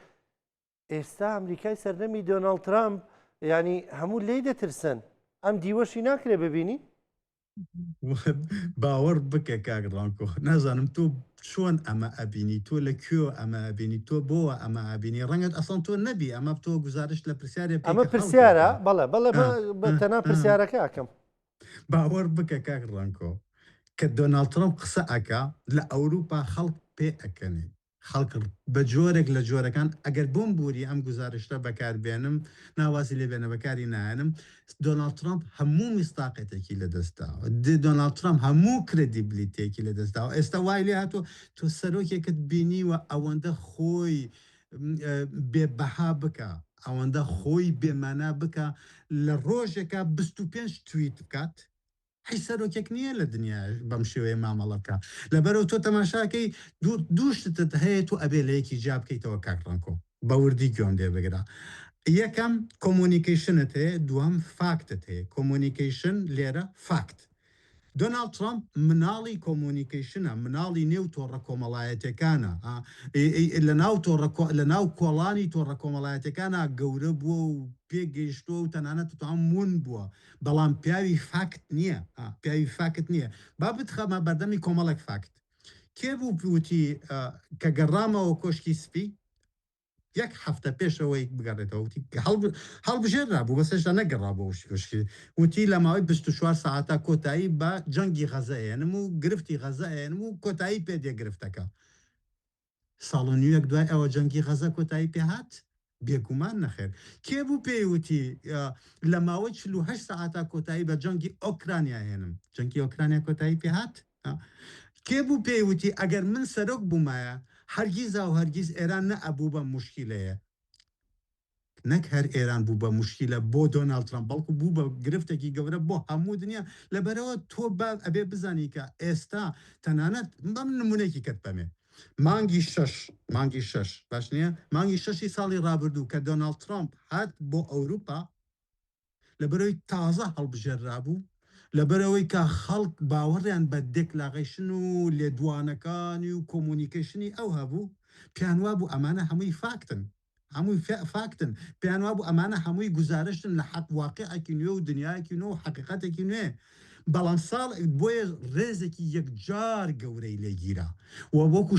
ئێستا ئەمریکای سەردەمی دۆناڵد ترامپ ینی هەموو لێی دەترسن ئەم دیوەشی ناکرێ ببینی؟ باوەڕ بکە کاک ڕانکۆ نازانم تۆ چۆن ئەمە ئەبینی تۆ لە کوێوە ئەمە ئەبینی تۆ بۆوە ئەمە ئەبینی ڕەنگە ئەسڵەن تۆ نەبی ئەمە تۆ گوزارشت لە پرسیارێ بکەی ئەمە کە خەڵک پرسیارە ئەیکا بەڵێ بەڵێ ئا بە ئا تەنها ئا پرسیارەکە ئەکەم. باوەڕ بکە کاک ڕانکۆ کە دۆناڵد ترەمپ قسە ئەکا لە ئەوروپا خەڵک پێ ئەکەنێ خەڵک بە جۆرێک لە جۆرەکان، ئەگەر بۆم بوری ئەم گوزارشتە بەکار بێنم، نا وازی لێ بێنە بەکاری نایەنم، دۆناڵد ترەمپ هەموو میسداقێتێکی لەدەست داوە، دۆناڵد ترەمپ هەموو کرێدیبلیتێکی لەدەست داوە، ئێستا وای لێ هاتووە تۆ سەرۆکێکت بینیوە ئەوەندە خۆی بێ بەها بکا، ئەوەندە خۆی بێ مانا بکا، لە ڕۆژێکا 25 تویت بکات؟ هیچ سەرۆکێک نییە لە دنیا بەم شێوەیە مامەڵە بکا لەبەرەوە تۆ تەماشاکەی دوو شتت هەیە تۆ ئەبێ لە یەکی جیا بکەیتەوە کاک ڕەنکۆ بە وردی گوێم لێ بگرە یەکەم communication ت هەیە دووەم فاکتت هەیە communication لێرە فاکت. دۆناڵد ترەمپ مناڵی communication ە، مناڵی نێو تۆڕە کۆمەڵایەتیەکانە، لەناو تۆڕە لەناو کۆڵانی تۆڕە کۆمەڵایەتیەکانا گەورە بووە و پێگەیشتووە و تەنانەت توام ون بووە، بەڵام پیاوی فاکت نییە، پیاوی فاکت نییە. با بتخەمە بەردەمی کۆمەڵێک فاکت. کێ بوو وتی کە گەڕامەوە کۆشکی سپی، یەک هەفتە پێش ئەوەی بگەڕێتەوە وتی هەڵبژێررابوو بەس هێشتا نەگەڕابووە کۆشکی وتی لە ماوەی 24 سەعاتا کۆتایی بە جەنگی غەزە ئێنم و گرفتی غەزە ئێنم و کۆتایی پێ دێ گرفتەکە. ساڵ و نیوێک دوای ئەوە جەنگی غەزە کۆتایی پێ هات؟ بێگومان نەخێر. کێ بوو پێی وتی لە ماوەی 48 سەعاتا کۆتایی بە جەنگی ئۆکرانیا هێنم؟ جەنگی ئۆکرانیا کۆتایی پێ هات؟ کێ بوو پێی وتی ئەگەر من سەرۆک بوومایە هەرگیزاو هەرگیز ئێران نە ئەبوو بە موشکیلەیە؟ نەک هەر ئێران بوو بە موشکیلە بۆ دۆناڵد ترەمپ بەڵکو بوو بە گرفتێکی گەورە بۆ هەموو دنیا. لەبەرئەوە تۆ با ئەبێ بزانی کە ئێستا تەنانەت با من نمونەیەکی کەت بەمێ مانگی شەش مانگی شەش باش نییە مانگی شەشی ساڵی ڕابردوو کە دۆناڵد ترەمپ هات بۆ ئەوروپا لەبەرئەوەی تازە هەڵبژێررابوو، لەبەرئەوەی کە خەڵک باوەڕیان بە declaration و لێدوانەکانی و communication ی ئەو هەبوو، پێیان وابوو ئەمانە هەمووی فاکتن، هەمووی فاکتن، پێیان وابوو ئەمانە هەمووی گوزارشتن لە حەق واقیعێکی نوێ و دنیایەکی نوێ و حەقیقەتێکی نوێ. بەڵام ساڵ بۆیە ڕێزێکی یەکجار گەورەی لێ گیرا و وەکو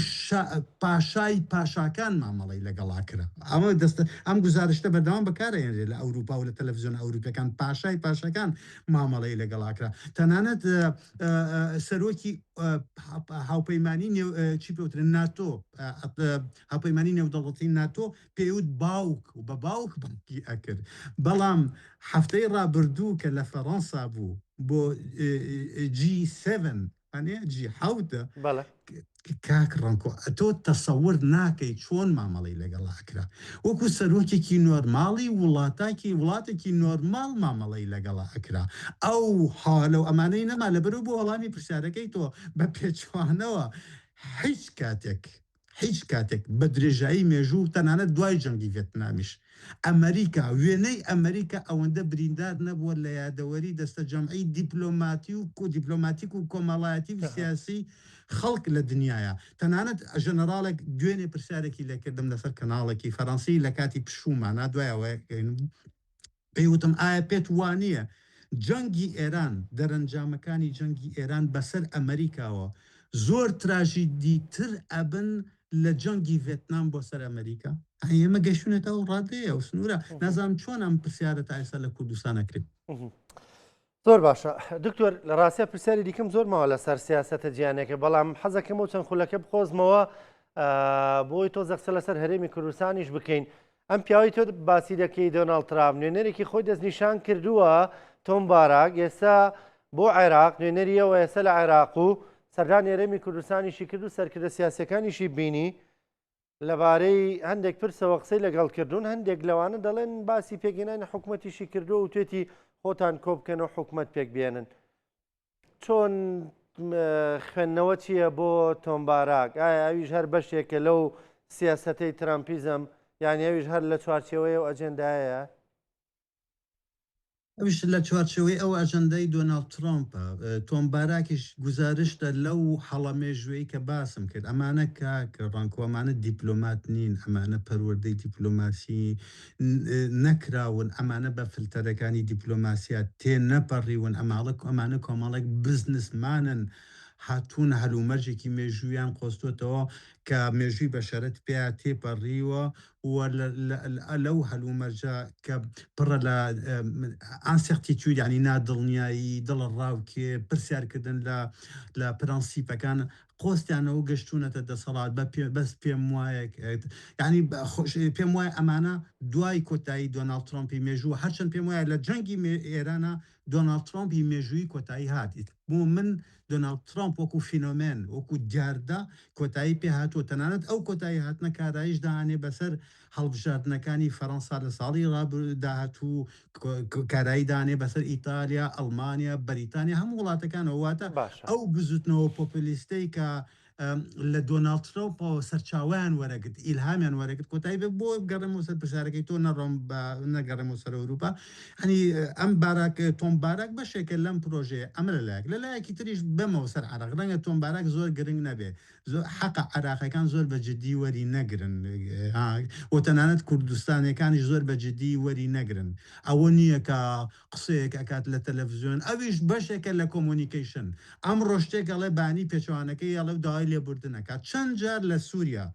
پاشای پاشاکان مامەڵەی لەگەڵا کرا. ئەمە دەستە ئەم گوزارشتە بەردەوام بەکارئەهێنرێت لە ئەوروپا و لە تەلەفزیۆنە ئەوروپیەکان پاشای پاشاکان مامەڵەی لەگەڵا کرا. تەنانەت سەرۆکی هاوپەیمانی نێو چی پێوترێت ناتۆ هاوپەیمانی نێودەوڵەتی ناتۆ پێیوت باوک و بە باوک بانگی ئەکرد. بەڵام هەفتەی ڕابردوو کە لە فەرەنسا بوو بۆ جی سێڤن ئەنێ جی حەوت بەڵێ. کاک ڕەنکۆ ئەتۆ تەسەور ناکەی چۆن مامەڵەی لەگەڵا ئەکرا وەکو سەرۆکێکی نۆرماڵی وڵاتاکی وڵاتێکی نۆرماڵ مامەڵەی لەگەڵا ئەکرا ئەو حالە و ئەمانەی نەما لەبەرو بۆ وەڵامی پرسیارەکەی تۆ بە پێچەوانەوە هیچ کاتێک هیچ کاتێک بە درێژایی مێژوو و تەنانەت دوای جەنگی ڤێتنامیش، ئەمەریکا، وێنەی ئەمەریکا ئەوەندە بریندار نەبووە لە یادەوەری دەستەجەمعی دیپلۆماتی و دیپلۆماتیک و کۆمەڵایەتی و سیاسی خەڵک لە دنیایا. تەنانەت ژەنەراڵێک دوێنێ پرسیارێکی لێکردم لەسەر کەناڵێکی فەرەنسی لە کاتی پشوومانا دوای ئەوەی پێی وتم ئایا پێت وانییە جەنگی ئێران، دەرەنجامەکانی جەنگی ئێران بەسەر ئەمەریکاوە زۆر تراژیدی تر ئەبن لە جەنگی ڤێتنام بۆ سەر ئەمەریکا؟ ئەی ئێمە گەیشتوینەتە ئەو ڕادەیە، ئەو سنوورە؟ نازانم چۆن ئەم پرسیارە تا ئێستا لە کوردستان ئەکرێت. زۆر باشە دکتۆر، لە ڕاستیا پرسیاری دیکەم زۆر ماوە لەسەر سیاسەتە جیانەکە، بەڵام حەزەکەم و چەند خولەکە بقۆزمەوە بۆی تۆزە قسە لەسەر هەرێمی کوردستانیش بکەین. ئەم پیاوەی تۆ باسی دەکەی دۆناڵد ترامپ نوێنەرێکی خۆی دەستنیشان کردووە تۆم باراک ئێستا بۆ عێراق نوێنەریەوە ئێستا لە عێراق و سەردانی هەرێمی کوردستانیشی کرد و سەرکردە سیاسەکانیشی بینی لەبارەی هەندێک پرسەوە قسەی لەگەڵ کردوون، هەندێک لەوانە دەڵێن باسی پێکهێنانی حکومەتیشی کردووە و توێتی خۆتان کۆبکەن و حکومەت پێکبێنن. چۆن خوێندنەوە چییە بۆ تۆم باراک؟ ئایا ئەویش هەر بەشێکە لەو سیاسەتەی ترامپیزم، یان ئەویش هەر لە چوارچێوەی ئەو ئەجێندایەیە؟ ئەویش لە چوارچێوەی ئەو ئەجەندای دۆناڵد ترۆمپە. تۆم باراکیش گوزارشتە لەو هەڵە مێژوویەی کە باسم کرد. ئەمانە کاک ڕەنکۆ ئەمانە دیپلۆمات نین، ئەمانە پەروەردەی دیپلۆماسی نەکراون، ئەمانە بە فلتەرەکانی دیپلۆماسیا تێنەپەڕیون، ئەمانە کۆمەڵێک بزنسمانن هاتوون هەلومەرجێکی مێژوویان قۆستۆتەوە کە مێژووی بەشەرەت پیا تێپەڕیوە و لەو هەلومەرجە کە پڕە لە incertitude یانی نادڵنیایی، دڵەڕاوکێ، پرسیارکردن لە لە پرەنسیپەکان قۆستیانەوە گەشتوونەتە دەسەڵات بە پێ بەس پێم وایە یانی پێم وایە ئەمانە دوای کۆتایی دۆناڵد ترۆمپی مێژوو هەرچەند پێم وایە لە جەنگی ئێرانە دۆناڵد ترۆمپی مێژوویی کۆتایی هات. بۆ من دۆناڵد ترۆمپ وەکو فینۆمێن، وەکو دیاردە کۆتایی پێ هاتووە، تەنانەت ئەو کۆتایی هاتنە کاراییش دائەنێ بەسەر هەڵبژاردنەکانی فەرەنسا لە ساڵی داهاتوو، کارایی دانێ بەسەر ئیتالیا، ئەڵمانیا، بەریتانیا، هەموو وڵاتەکانەوە. واتە باشە. ئەو بزوتنەوە پۆپۆلیستەی کە. لە دۆناڵد ترەمپەوە سەرچاوەیان وەرەگرت، ئیلهامیان وەرەگرت کۆتایی بێ. بۆ بگەڕێمەوە سەر پرسیارەکەی تۆ نەڕۆم بە نەگەڕێمەوە سەر ئەوروپا، یانی ئەم باراک تۆم باراک بەشێکە لەم پرۆژەیە، ئەمە لە لایەک، لە لایەکی تریش بێمەوە سەر عێراق، ڕەنگە تۆم باراک زۆر گرنگ نەبێ، زۆر حەقە عێراقیەکان زۆر بە جدی وەری نەگرن و تەنانەت کوردستانیەکانیش زۆر بە جدی وەری نەگرن، ئەوە نییە کە قسەیەک ئەکات لە تەلەفزیۆن ئەویش بەشێکە لە communication ئەمڕۆ شتێک ئەڵێ بانی پێچەوانەکەی ئەڵێ و داوای لێبوردن ئەکات چەند جار لە سوریا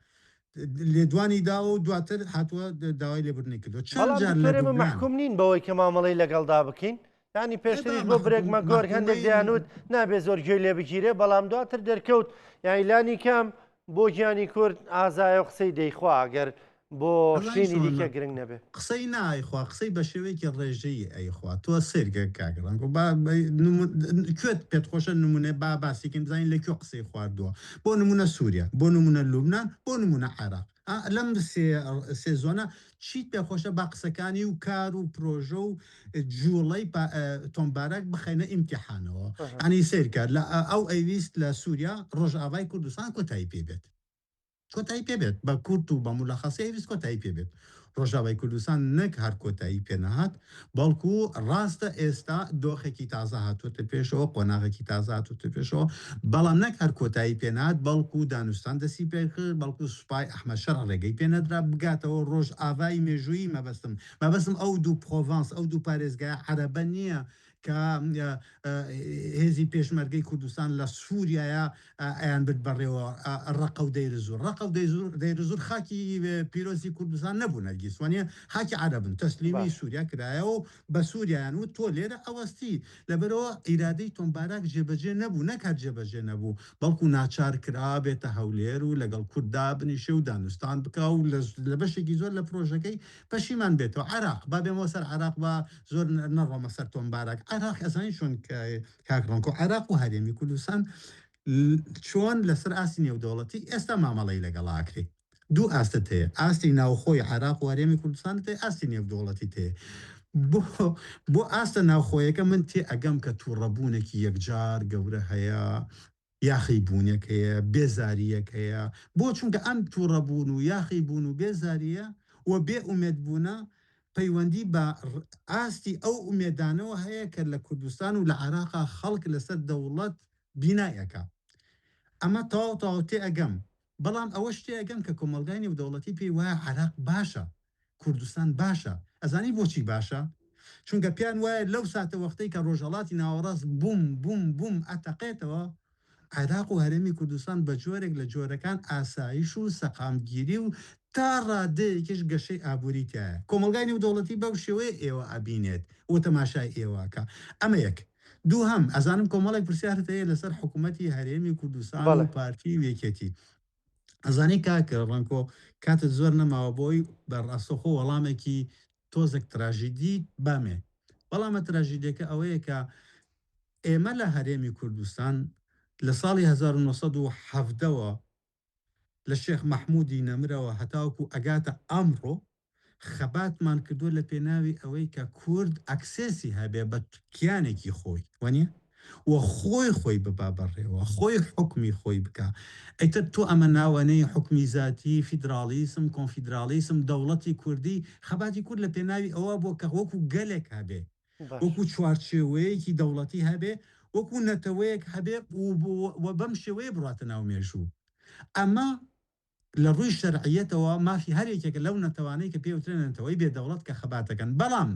لێدوانی داوە و دواتر هاتووە داوای لێبوردنی کردووە چەند بەڵام جار لە دکتۆر ئێمە لوبنان. مەحکوم نین بەوەی کە مامەڵەی لەگەڵدا بکەین یانی پێشتریش بۆ برێک مەگۆرگ هەندێک دەیانوت نابێ زۆر گوێی لێ بگیرێ بەڵام دواتر دەرکەوت یانی لانی کەم بۆ گیانی کورد ئازایە و قسەی دەیخوا گەر بۆ شوێنی دیکە گرنگ نەبێ. قسەی نا ئەیخوا قسەی بە شێوەیەکی ڕێژەیی ئەیخوا تۆ سەیرکە کاک ڕەنگۆ با کوێت پێت خۆشە نمونە با باسی کەین بزانین لە کوێ قسەی خواردووە بۆ نمونە سوریا بۆ نمونە لوبنان بۆ نمونە عێراق لەم سێ زۆنە چیت پێ خۆشە با قسەکانی و کار و پرۆژە و جوڵەی تۆم باراک بخەینە ئیمتیحانەوە یانی سەیرکە لە ئەو ئەیویست لە سوریا ڕۆژئاڤای کوردستان کۆتایی پێ بێت کۆتایی پێ بێت بە کورت و بە مولەخەسی ئەیویست کۆتایی پێ بێت ڕۆژاوای کوردستان نەک هەر کۆتایی پێ نەهات بەڵکو ڕاستە ئێستا دۆخێکی تازە هاتووەتە پێشەوە قۆناغێکی تازە هاتووەتە پێشەوە بەڵام نەک هەر کۆتایی پێ نەهات بەڵکو دانوستان دەستی پێ کرد بەڵکو سوپای ئەحمەد شەرع ڕێگەی پێ نەدرا بگاتەوە ڕۆژاڤای مێژوویی مەبەستم مەبەستم ئەو دوو province ئەو دوو پارێزگایە عەرەبە نییە کە هێزی پێشمەرگەی کوردستان لە سووریایە ئەیانبرد بەڕێوە ڕەقە و دەیرزوور. ڕەقە و دەیرزوور خاکی پیرۆزی کوردستان نەبوون هەرگیز، وانیە خاکی عەرەبن، تەسلیمی سووریا کرایەوە و بە سووریایان وت تۆ لێرە ئەوەستی، لەبەرئەوە ئیرادەی تۆم باراک جێبەجێ نەبوو، نەک هەر جێبەجێ نەبوو، بەڵکو ناچار کرا بێتە هەولێر و لەگەڵ کورد دابنیشێ و دانوستان بکا و لە بەشێکی زۆر لە پرۆژەکەی پەشیمان بێتەوە. عێراق، با بێمەوە سەر عێراق با زۆر نەڕۆمە سەر تۆم باراک. عێراق ئەزانی چۆن کاک ڕەنکۆ، عێراق و هەرێمی کوردستان چۆن لەسەر ئاستی نێودەوڵەتی ئێستا مامەڵەی لەگەڵا ئەکرێ؟ دوو ئاستت هەیە، ئاستی ناوخۆی عێراق و هەرێمی کوردستانت هەیە، ئاستی نێودەوڵەتیت هەیە. بۆ بۆ ئاستە ناوخۆیەکە من تێئەگەم کە تووڕەبوونێکی یەکجار گەورە هەیە، یاخیبوونێک هەیە، بێزارییەک هەیە. بۆ؟ چونکە ئەم تووڕەبوون و یاخیبوون و بێزارییە و بێ ئومێدبوونە پەیوەندی بە ئاستی ئەو ئومێدانەوە هەیە کە لە کوردستان و لە عێراقا خەڵک لەسەر دەوڵەت بینای ئەکا. ئەمە تەواو تەواو تێئەگەم. بەڵام ئەوەش تێئەگەم کە کۆمەڵگای نێودەوڵەتی پێی وایە عێراق باشە، کوردستان باشە. ئەزانی بۆچی باشە؟ چونکە پێیان وایە لەو ساتەوەختەی کە ڕۆژهەڵاتی ناوەڕاست بوم بوم بوم ئەتەقێتەوە، عێراق و هەرێمی کوردستان بە جۆرێک لە جۆرەکان ئاسایش و سەقامگیری و تا ڕادەیەکیش گەشەی ئابووری تیایە. کۆمەڵگای نێودەوڵەتی بەو شێوەیە ئێوە ئەبینێت و تەماشای ئێوە ئەکا. ئەمە یەک. دووهەم، ئەزانم کۆمەڵێک پرسیارت هەیە لەسەر حکوومەتی هەرێمی کوردستان و پارتی و یەکێتی. ئەزانی کاک ڕەنکۆ کاتت زۆر نەماوە بۆی بە ڕاستەوخۆ وەڵامێکی تۆزێک تراژیدی بامێ. بەڵامە تراژیدیەکە ئەوەیە کە ئێمە لە هەرێمی کوردستان لە ساڵی 1970 وە لە شێخ مەحمودی نەمرەوە هەتاوەکو ئەگاتە ئەمڕۆ خەباتمان کردووە لە پێناوی ئەوەی کە کورد access ی هەبێ بە کیانێکی خۆی وانیە؟ و خۆی خۆی ببا بەڕێوە خۆی حوکمی خۆی بکا ئیتر تۆ ئەمە ناوەنەی حوکمی زاتی فیدراڵیسم کۆنفیدراڵیسم دەوڵەتی کوردی خەباتی کورد لە پێناوی ئەوە بووە کە وەکو گەلێک هەبێ وەکو چوارچێوەیەکی دەوڵەتی هەبێ وەکو نەتەوەیەک هەبێ و بەم شێوەیە بڕاتە ناو مێژوو ئەمە لە ڕووی شەرعیەتەوە مافی هەر یەکێکە لەو نەتەوانەی کە پێی وترێن نەتەوەی بێ دەوڵەت کە خەبات دەکەن بەڵام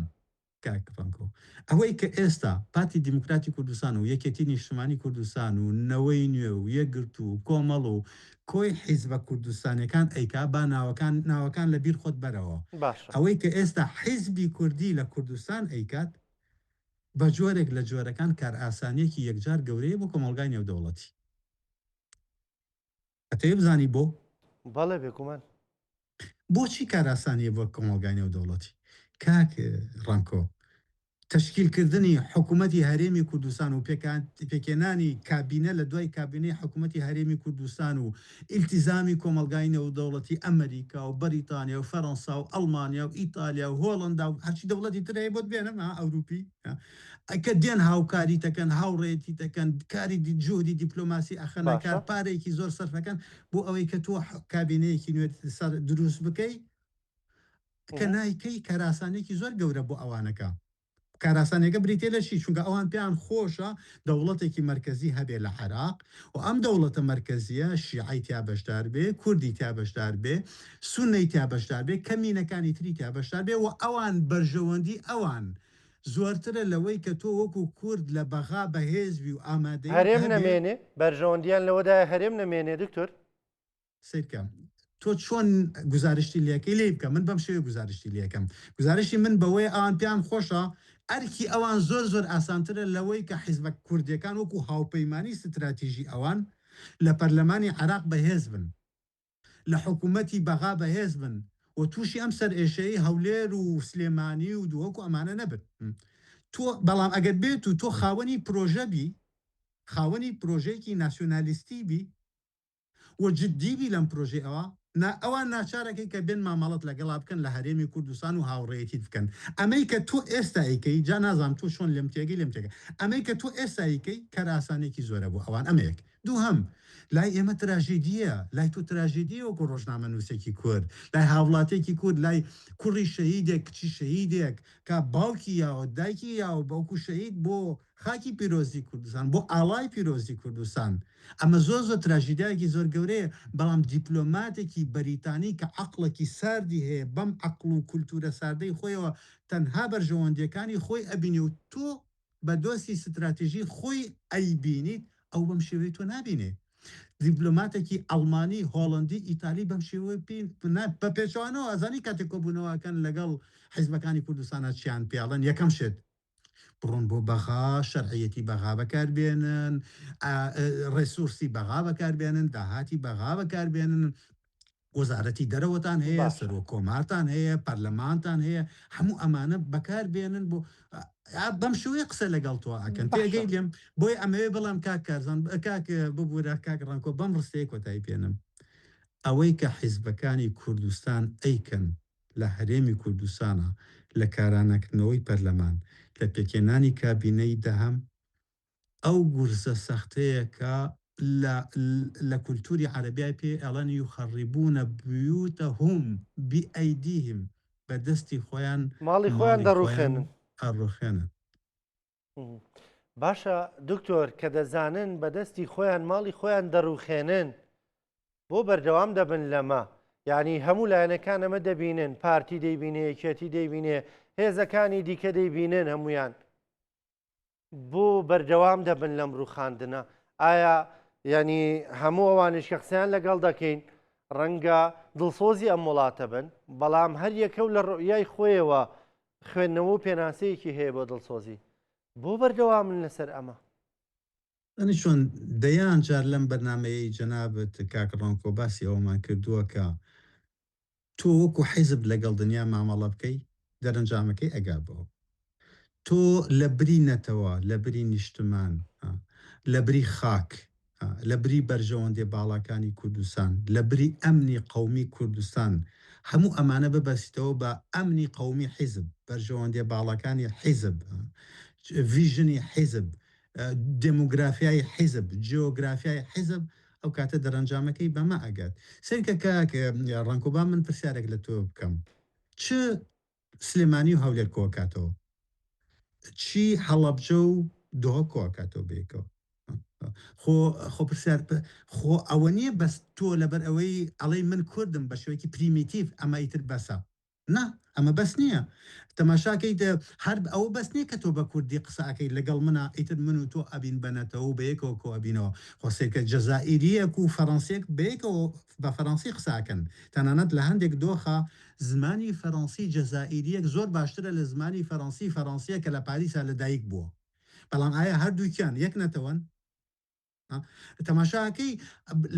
کاک ڕەنکۆ ئەوەی کە ئێستا پارتی دیموکراتی کوردستان و یەکێتی نیشتمانی کوردستان و نەوەی نوێ و یەکگرتوو و کۆمەڵ و کۆی حیزبە کوردستانیەکان ئەیکا با ناوەکان ناوەکان لە بیر خۆت بەرەوە باشە. ئەوەی کە ئێستا حیزبی کوردی لە کوردستان ئەیکات بە جۆرێک لە جۆرەکان کارئاسانیەکی یەکجار گەورەیە بۆ کۆمەڵگای نێودەوڵەتی. ئەتەوێ بزانی بۆ؟ بەڵێ بێگومان. بۆچی کارئاسانییە بۆ کۆمەڵگای نێودەوڵەتی؟ کاک ڕەنکۆ، تەشکیلکردنی حکوومەتی هەرێمی کوردستان و پێکهێنانی کابینە لە دوای کابینەی حکوومەتی هەرێمی کوردستان و ئیلتیزامی کۆمەڵگای نێودەوڵەتی ئەمەریکا و بەریتانیا و فەرەنسا و ئەڵمانیا و ئیتالیا و هۆڵەندا و هەرچی دەوڵەتی تر هەیە بۆت بێنم ها ئەوروپی ها. کە دێن هاوکاریت ئەکەن، هاوڕێیەتیت ئەکەن، کاری جوهدی دیپلۆماسی ئەخەنە کار، پارەیەکی زۆر سەرف ئەکەن بۆ ئەوەی کە تۆ کابینەیەکی نوێت سەر دروست بکەی، کە نایکەی کارئاسانیەکی زۆر گەورە بۆ ئەوانەکە. کارئاسانیەکە بریتیە لە چی؟ چونکە ئەوان پێیان خۆشە دەوڵەتێکی مەرکەزی هەبێ لە عێراق و ئەم دەوڵەتە مەرکەزیە شیعەی تیا بەشدار بێ، کوردی تیا بەشدار بێ، سوننەی تیا بەشدار بێ، کەمینەکانی تری تیا بەشدار بێ و ئەوان بەرژەوەندی ئەوان زۆرترە لەوەی کە تۆ وەکو کورد لە بەغا بەهێز بی و ئامادەییت هەرێم هەبێ. نەمێنێ، بەرژەوەندیان لەوەدایە هەرێم نەمێنێ دکتۆر؟ سەیرکە تۆ چۆن گوزارشتی لێکەی لێی بکە من بەم شێوەیە گوزارشتی لێکەم گوزارشتی من بەوەیە ئەوان پێیان خۆشە ئەرکی ئەوان زۆر زۆر ئاسانترە لەوەی کە حیزبە کوردیەکان وەکو هاوپەیمانی ستراتیژی ئەوان لە پەرلەمانی عێراق بەهێز بن لە حکومەتی بەغا بەهێز بن و توشی ئەم سەرئێشەیەی هەولێر و سلێمانی و دهۆک و ئەمانە نەبن تۆ بەڵام ئەگەر بێت و تۆ خاوەنی پرۆژە بی خاوەنی پرۆژەیەکی ناسیۆنالیستی بی و جدی بی لەم پرۆژەی ئەوا نا ئەوان ناچارەکەی کە بێن مامەڵەت لەگەڵا بکەن لە هەرێمی کوردستان و هاوڕێیەتیت بکەن ئەمەی کە تۆ ئێستا ئەیکەی جا نازانم تۆ چۆن لێم تێگەی لێم تێگە ئەمەی کە تۆ ئێستا ئەیکەی کارئاسانیەکی زۆرە بۆ ئەوان ئەمە یەک دووهەم لای ئێمە تراژیدیە لای تۆ تراژیدیە وەکو ڕۆژنامەنووسێکی کورد لای هاوڵاتیەکی کورد لای کوڕی شەهیدێک کچی شەهیدێک کە باوکی یاوە دایکی یاوە بەوکو شەهید بۆ خاکی پیرۆزی کوردستان، بۆ ئاڵای پیرۆزی کوردستان. ئەمە زۆر زۆر تراژیدیایەکی زۆر گەورەیە، بەڵام دیپلۆماتێکی بەریتانی کە عەقڵێکی ساردی هەیە، بەم عەقڵ و کولتوورە ساردەی خۆیەوە تەنها بەرژەوەندییەکانی خۆی ئەبینێ و تۆ بە دۆستی ستراتیژی خۆی ئەیبینیت، ئەو بەم شێوەیە تۆ نابینێ. دیپلۆماتێکی ئەڵمانی، هۆڵەندی، ئیتالی بەم شێوەیە پێی نا، بە پێچەوانەوە ئەزانی کاتێک کۆبوونەوە ئەکەن لەگەڵ حیزبەکانی کوردستانا چیان پێ ئەڵێن، یەکەم شت، بڕۆن بۆ بەغا، شەرعیەتی بەغا بەکاربێنن، ڕێسورسی بەغا بەکاربێنن، داهاتی بەغا بەکاربێنن، وەزارەتی دەرەوەتان هەیە، سەرۆک کۆمارتان هەیە، پەرلەمانتان هەیە، هەموو ئەمانە بەکاربێنن بۆ بەم شێوەیە قسە لەگەڵ تۆ ئەکەن. تێگەی لێم؟ بۆیە ئەمەوێ بڵێم کاک کارزان، کاک ببورە کاک ڕەنکۆ، بەم ڕستەیە کۆتایی پێنم. ئەوەی کە حیزبەکانی کوردستان ئەیکەن لە هەرێمی کوردستانا لە کارانەکردنەوەی پەرلەمان، لە پێکهێنانی کابینەی دەهەم، ئەو گورزە سەختەیە کە لە لە کولتوری عەرەبیای پێی ئەڵێن یخربون بیوتهم بئیدیهم بە دەستی خۆیان ماڵی خۆیان ماڵی خۆیان دەڕوخێنن. ئەڕوخێنن. باشە دکتۆر کە دەزانن بە دەستی خۆیان ماڵی خۆیان دەڕوخێنن بۆ بەردەوام دەبن لەمە؟ یانی هەموو لایەنەکان ئەمە دەبینن، پارتی دەیبینێ، یەکێتی دەیبینێ، هێزەکانی دیکە دەیبینن هەمویان. بۆ بەردەوام دەبن لەم ڕوخاندنە؟ ئایا یعنی هەموو ئەوانیش کە قسەیان لەگەڵ دەکەین ڕەنگە دڵسۆزی ئەم وڵاتە بن، بەڵام هەر یەکە و لە ڕوئیای خۆیەوە خوێندنەوە و پێناسەیەکی هەیە بۆ دڵسۆزی. بۆ بەردەوامن لەسەر ئەمە؟ زانی چۆن دەیان جار لەم بەرنامەیەی جەنابت کاک ڕەنکۆ باسی ئەوەمان کردووە کە تۆ وەکو حیزب لەگەڵ دنیا مامەڵە بکەی دەرەنجامەکەی ئەگا بەوە تۆ لە بری نەتەوە لە بری نیشتمان لە بری خاک لە بری بەرژەوەندیە باڵاکانی کوردستان لە بری ئەمنی قەومی کوردستان هەموو ئەمانە ببەستیتەوە بە ئەمنی قەومی حیزب بەرژەوەندیە باڵاکانی حیزب ڤیژنی حیزب دێمۆگرافیای حیزب، جیۆگرافیای حیزب، ئەو کاتە دەرەنجامەکەی بەمە ئەگات. سەیرکە کاک ڕەنکۆ با من پرسیارێک لە تۆ بکەم. چ سلێمانی و هەولێر کۆکاتەوە؟ چی هەڵەبجە و دهۆک کۆکاتەوە بەیەکەوە؟ خۆ خۆ پرسیار خۆ ئەوە نییە بەس تۆ لەبەر ئەوەی ئەڵێی من کوردم بە شێوەیەکی پریمیتیڤ ئەمە ئیتر بەسە. نا ئەمە بەس نییە تەماشاکەیت هەر ئەوە بەس نییە کە تۆ بە کوردی قسە ئەکەیت لەگەڵ منا ئیتر من و تۆ ئەبین بە نەتەوە و بەیەکەوە کۆ ئەبینەوە خۆ سەیرکە جەزائیرییەک و فەرەنسییەک بەیەکەوە بە فەرەنسی قسە ئەکەن تەنانەت لە هەندێک دۆخا زمانی فەرەنسی جەزائیرییەک زۆر باشترە لە زمانی فەرەنسی فەرەنسییە کە لە پاریسا لەدایک بووە بەڵام ئایا هەردووکیان یەک نەتەوەن؟ تەماشاکەی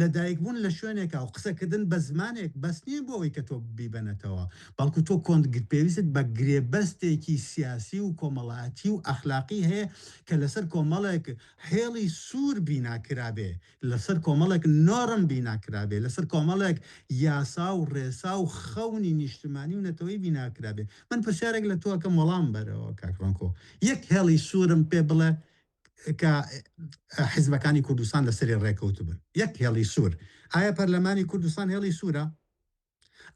لەدایکبوون لە شوێنێکا و قسەکردن بە زمانێک بەس نییە بۆ ئەوەی کە تۆ بیبەنەتەوە، بەڵکو تۆ کۆنت پێویستت بە گرێبەستێکی سیاسی و کۆمەڵایەتی و ئەخلاقی هەیە کە لەسەر کۆمەڵێک هێڵی سوور بینا کرابێ، لەسەر کۆمەڵێک نۆرم بینا کرابێ، لەسەر کۆمەڵێک یاسا و ڕێسا و خەونی نیشتمانی و نەتەوەیی بینا کرابێ. من پرسیارێک لە تۆ ئەکەم وەڵام بەرەوە کاک ڕەنکۆ، یەک هێڵی سوورم پێ بڵێ کە حیزبەکانی کوردستان لەسەری ڕێکەوتبن، یەک هێڵی سوور. ئایا پەرلەمانی کوردستان هێڵی سوورە؟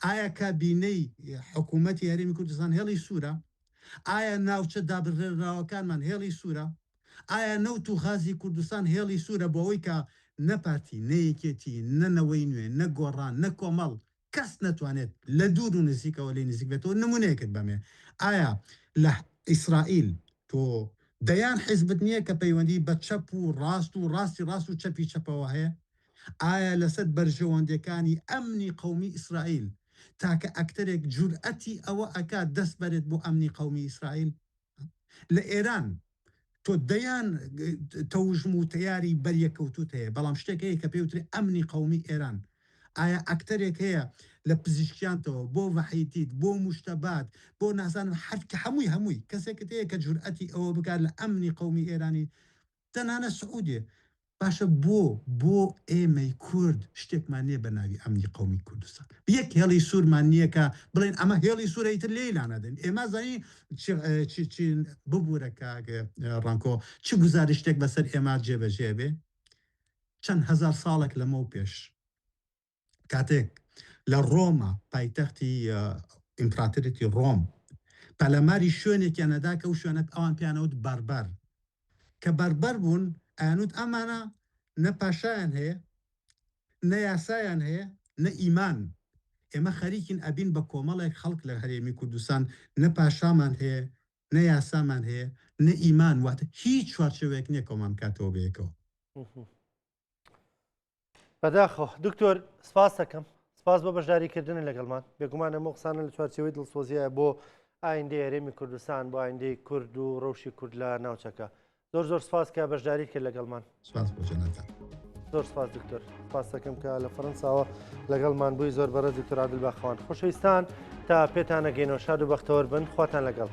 ئایا کابینەی حکوومەتی هەرێمی کوردستان هێڵی سوورە؟ ئایا ناوچە دابڕێنراوەکانمان هێڵی سوورە؟ ئایا نەوت و غازی کوردستان هێڵی سوورە بۆ ئەوەی کە نە پارتی، نە یەکێتی، نە نەوەی نوێ، نە گۆڕان، نە کۆمەڵ کەس نەتوانێت لە دوور و نزیکەوە لێی نزیک بێتەوە؟ نموونەیەکت بەمێ، ئایا لە ئیسرائیل تۆ دەیان حیزبت نییە کە پەیوەندی بە چەپ و ڕاست و ڕاستی ڕاست و چەپی چەپەوە هەیە؟ ئایا لەسەر بەرژەوەندیەکانی ئەمنی قەومی ئیسرائیل تاکە ئەکتەرێک جورئەتی ئەوە ئەکات دەست بەرێت بۆ ئەمنی قەومی ئیسرائیل؟ لە ئێران تۆ دەیان تەوژم و تەیاری بەریەککەوتووت هەیە، بەڵام شتێک هەیە کە پێی وترێ ئەمنی قەومی ئێران. ئایا ئەکتەرێک هەیە لە پزیشکیانتەوە بۆ ڤەحیدیت بۆ موجتەبات بۆ نازانم هەر هەمووی هەمووی کەسێکت هەیە کە جورئەتی ئەوە بکات لە ئەمنی قەومی ئێرانی تەنانەت سعودیە باشە بۆ بۆ ئێمەی کورد شتێکمان نییە بە ناوی ئەمنی قەومی کوردستان؟ یەک هێڵی سوورمان نییە کە بڵێن ئەمە هێڵی سوورە ئیتر لێی لانادەین. ئێمە زانین چ چ چ ببوورە کاک ڕانکۆ چ گوزارشتێک بەسەر ئێمە جێبەجێ بێ چەند هەزار ساڵێک لەمەو پێش کاتێک لە ڕۆما پایتەختی ئیمپراتۆریەتی ڕۆم پەلاماری شوێنێکیان ئەدا کە ئەو شوێنە ئەوان پێیانەوت بەربەر کە بەربەر بوون ئەیانوت ئەمانە نە پاشایان هەیە نە یاسایان هەیە نە ئیمان ئێمە خەریکین ئەبین بە کۆمەڵێک خەڵک لە هەرێمی کوردستان نە پاشامان هەیە نە یاسامان هەیە نە ئیمان واتە هیچ چوارچێوەیەک نییە کۆمان بکاتەوە بەیەکەوە. بەداخەوە دکتۆر سپاس دەکەم سپاس بۆ بەشداریکردن لەگەڵمان بێگومان ئەم قسانە لە چوارچێوەی دڵسۆزیە بۆ ئایندەی هەرێمی کوردستان بۆ ئایندەی کورد و ڕەوشی کورد لە ناوچەکە زۆر زۆر سپاس کە بەشداری کرد لەگەڵمان سپاس بۆ جەنابتان زۆر سپاس دکتۆر سپاس دەکەم کە لە فەرەنساوە لەگەڵمان بووی زۆر بەڕێز دکتۆر عادل باخەوان خۆشەویستان تا پێتانەگەینەوە شاد و بەختەوەر بن خواتان لەگەڵ.